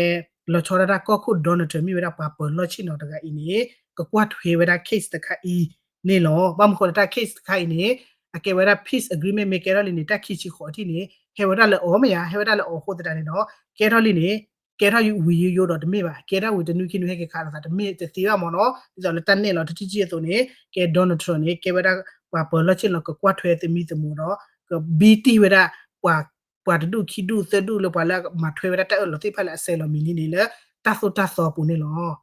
လီၤဆီဒၣ်တၢ်ကီၢ်ခိၣ် Donald Trump မ့ၢ်ဝဲဒၣ်ပှၤပၢၤလီၢ်ဆ့ၣ်နီၤတဂၤအံၤန့ၣ် ကကွၢ်ထွဲဝဲဒၣ် case တခါအံၤန့ၣ်လီၤ. ဘၣ်မနုၤဃိလၢတၢ် case တခါအံၤန့ၣ် အကဲဝဲဒၣ် peace agreement မ့ၢ်ကဲထီၣ်လံန့ၣ် တၢ်ခံဆံဃိးထံၣ်န့ၣ် ဟဲဝဲဒၣ်လၢအီၤမ့ၢ်ဧါ, ဟဲဝဲဒၣ်လၢအီၤအဃိသတးန့ၣ်ဒီး ကဲထီၣ်လံန့ၣ် ကဲထီၣ်ဝံၤယိယိဒီးတမ့ၢ်ဘၣ်, ကဲထီၣ်ဝံၤတနွံခံနွံဟဲက့ၤခးလိာ်သး တမ့ၢ်တသ့ဘၣ်မ့ၢ်နီၤ. ဒ်သိးလၢတၢ်နဲၣ်လီၤတထံၣ်ဆံအသိးန့ၣ် ကဲ Donald Trump န့ၣ် ကဲဝဲဒၣ်ပှၤပၢၤလီၢ်ဆ့ၣ်နီၤ ကကွၢ်ထွဲသမံသမိးဒီး ကဘံတံၢ်ဝဲဒၣ်ပှၤ ပှၤတဒူၣ်ခံဒူၣ်သၢဒူၣ်လၢပှၤလၢမၤထွဲဝဲဒၣ်တၢ်အၢၣ်လီၤသ့ၣ်တဖၣ်လၢအဆဲးလီၤမံၤလံန့ၣ် လၢတၢ်သိၣ်တၢ်သီအပူၤန့ၣ်လီၤ.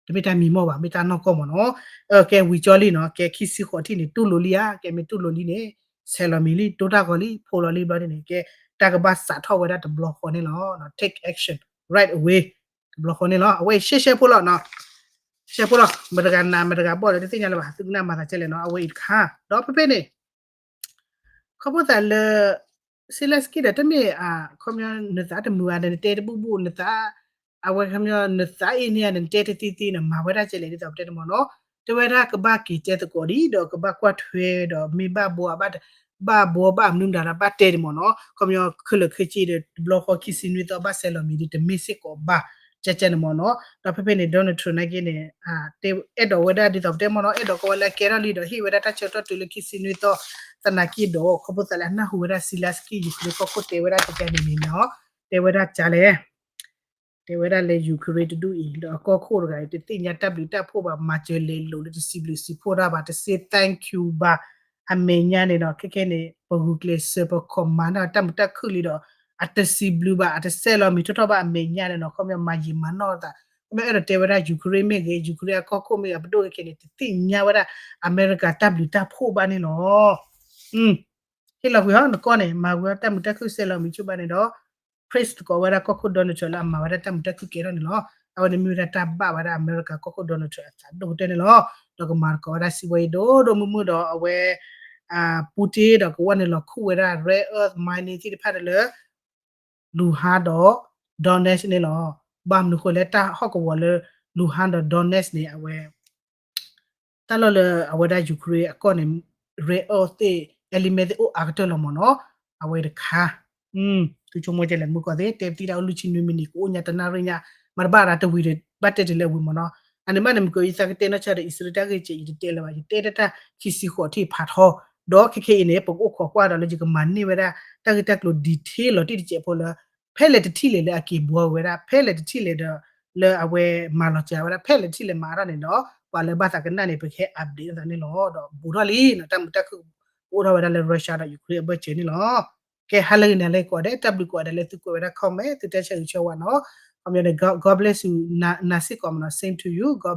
တမ့ၢ်တၢ်မံမီၢ်ဘၣ် မ့ၢ်တၢ်နီၢ်ကီၢ်မ့ၢ်နီၤ. ကဲဝံၤကၠီလံနီၤ ကဲခံဆံဃိးထံၣ်န့ၣ် တူၢ်လိာ်လံဧါ ကဲမ့ၢ်တူၢ်လိာ်လံန့ၣ် ဆဲးလီၤမံၤလံ တိၢ်တၢ်ဂီၤလံ ဖိးလီၤလံဘျီန့ၣ် ကဲတၢ်ကဘၣ်စးထီၣ်ဝဲဒၣ်တဘျီဃီန့ၣ်လီၤ. Take action right away တဘျီဃီန့ၣ်လီၤ. အဝဲအံၤရှဲရှဲဖိလီၤနီၤ ရှဲဖိလီၤ မတဂၤနးမတဂၤဘီၣ်ဒီးတသ့ၣ်ညါလၢၤဘၣ် သုကနၣ်မၤသးကဲလဲၣ်နီၤ အဝဲအံၤတခါ ဒီးဖဲဖဲန့ၣ် ခီဖျိသးလၢ Zelensky ဒီးတမ့ၢ် ခီပညီ နသးတမုာ်ဧါ နတဲတဘူၣ်ဘူၣ် နသး အဝဲခီပညီ နသးအ့န့ၢ်ဧါ နတဲတသံသံန့ၣ် မၤဝဲဒၣ်ကဲလဲၣ်ဒ်သိးပတဲန့ၣ်မ့ၢ်နီၤ. တဲဝဲဒၣ်ကဘၣ်က့ၤတဲသကိးဒ်ဒီးကဘၣ်ကွၢ်ထွဲဒီးမ့ၢ်ဘၣ်ဘှီဘၣ် ဘၣ်ဘှီဘၣ်မနုၤမတၤဒီးဘၣ်တဲန့ၣ်မ့ၢ်နီၤ. ခီပညီခဲလၢာ်ခဲဆ့ဒီး တဘျီဃီခံဆံနွံသီဘၣ်ဆဲးလီၤမံၤဒ်တမ့ၢ်စ့ၢ်ကီးဘၣ် ကဲကဲန့ၣ်မ့ၢ်နီၤ. ဒီးဖဲဖဲန့ၣ် Donald Trump နာ်က့န့ၣ် အဲၣ်ဒိးဝဲဒၣ်ဒ်သိးပတဲမ့ၢ်နီၤ အဲၣ်ဒိးကီးဝဲလၢအကဲထီၣ်လံဒီးဟ့ၣ်ဝဲဒၣ်တၢ်ဆၢကတီၢ်တုၤလၢခံဆံနွံသီ သနာ်က့ဒီး ခီဖျိသးလၢအနၢ်ဟူဝဲဒၣ် Zelensky Ukraine ကီၢ်ခိၣ်တဲဝဲဒၣ်ကကဲန့ၣ်န့ၣ်နီၤ တဲဝဲဒၣ်ကလဲၣ် တဲဝဲဒၣ်လၢ Ukraine တဒူၣ်အံၤ ဒီးအကီၢ်ခိၣ်တဂၤအံၤ တသ့ၣ်ညါတၢ်ဘျုးတၢ်ဖှိၣ်ဘၣ် မၤစၢၤလဲၤလိာ်လၢတစံးဘျုးစံးဖှိၣ်တၢ်ဘၣ် တ say thank you ဘၣ် အမဲာ်ညါန့ၣ်နီၤ ခဲခဲန့ၣ် ပဂုာ်ကျဲးစၢးပခိးမၤန့ၢ်တၢ်မုာ်တၢ်ခုၣ်လံဒီး အတစံးဘျုးဘၣ် အတဆဲးလီၤမံၤထီၣ်ထီၣ်ဘၣ်အမဲာ်ညါန့ၣ်နီၤ ခီပညီမၤယံာ်မၤနီၢ်သး ခီပညီအဲၣ်ဒိးတဲဝဲဒၣ် Ukraine မ့ၢ်ဂ့ၤ Ukraine အကီၢ်ခိၣ်မ့ၢ်ဂ့ၤ အပဒိၣ်ဂ့ၤခဲန့ၣ် တသ့ၣ်ညါဝဲဒၣ် အမဲရကၤတၢ်ဘျုးတၢ်ဖှိၣ်ဘၣ်န့ၣ်လီၤ. ဟ့ၣ်လီၤကွံာ်ဟီ နကီၢ်န့ၣ် မၤဝဲတၢ်မုာ်တၢ်ခုၣ်ဆဲးလီၤမံၤဆိဘၣ်န့ၣ်ဒီး praise သကိးဝဲဒၣ်ကီၢ်ခိၣ် Donald Trump လၢအမၤဝဲဒၣ်တၢ်မုာ်တၢ်ခုၣ်ကဲထီၣ်န့ၣ်လီၤ. အဝဲန့ၣ်မ့ၢ်ဝဲဒၣ်တၢ်ဘၣ်ဝဲဒၣ်အမဲရကၤကီၢ်ခိၣ် Donald Trump အသးဒိၣ်ကတၢၢ်န့ၣ်လီၤ. ဒီးကမၤသကိးဝဲဒၣ်စံးဝဲအံၤဒိၣ်ဒိၣ်မုၢ်မုၢ်ဒီးအဝဲ Putin ဒီးကဝီၤန့ၣ်လီၤခူၣ်ဝဲဒၣ် rare earth mining သ့ၣ်တဖၣ်ဒီးလၢ Luhansk ဒီး Donetsk န့ၣ်လီၤ. ဘၣ်မနုၤဃိလဲၣ်တၢ်ဟီၣ်ကဝီၤလၢ Luhansk ဒီး Donetsk န့ၣ် အဝဲ တၢ်လီၢ်လၢအဝဲဒၣ် Ukraine အကီၢ်န့ၣ် rare earth သ့ၣ် element သ့ၣ်အိၣ်အါကတၢၢ်လီၤမ့ၢ်နီၤ. အဝဲတခါ သုဆိကမိၣ်ကဲလဲၣ် မုၢ်ကီၢ်သ့ၣ် တဲပသံတၢ်အိၣ်လွံၢ်ဆံနွံမံးနံး ကအိၣ်ညါတနၣ်ရံၣ်ညါ မၤတဘၣ်ရၤတဝံၤဒီး ဘၣ်တဲတ့ၢ်လၢအဝံၤမ့ၢ်နီၤ. အန့ၣ်မးန့ၣ် မုၢ်ကီၢ် ယသးကတဲနီၢ်ဆါဒီး အံၣ်စရ့လးတၢ်ဂ့ၢ်စဲး ယတတဲလၢၤဘၣ် ယတဲတၢ်တၢ်ခံဆံဃိးထံၣ်ဖးထီ ဒီးခဲခဲအံၤန့ၣ် ပကအိၣ်ခိးကွၢ်ဒီးလၢယကမၤန့ၢ်ဝဲဒၣ် တၢ်ဂ့ၢ်တၢ်ကျိၤ detail လီၤတံၢ်တစဲးဖိလၢ ဖဲလဲၣ်တထံၣ်လဲၣ်လၢအက့ၤဘှီဝဲဒၣ် ဖဲလဲၣ်တထံၣ်လဲၣ်ဒီး လၢအဝဲမၤလီၤစှၤဝဲဒၣ် ဖဲလဲၣ်တထံၣ်လဲၣ်မၤအါထီၣ်န့ၣ်ဒီး ပှၤလၢဘၣ်သးကနၣ်န့ၣ် ပကဟဲ update အသးန့ၣ်လီၤ. ဒီးဘူးထီၣ်လံနီၤ တၢ်မုာ်တၢ်ခုၣ် ကအိၣ်ထီၣ်ဝဲဒၣ်လၢ Russia ဒီး Ukraine အဘၢၣ်စၢၤန့ၣ်လီၤ. ကဲဟါလၢဂ့ၤန့ၣ် လၢကိးဂၤဒဲး တၢ်ဘျုးကိးဂၤဒဲးလၢသုကွဲးဝဲဒၣ် comment သုတဲဆၢဂ့ၤဆၢဝါနီၤ. ခီပညီန့ၣ် God bless you နၤစ့ၢ်ကီးမ့ၢ်နီၤ same to you God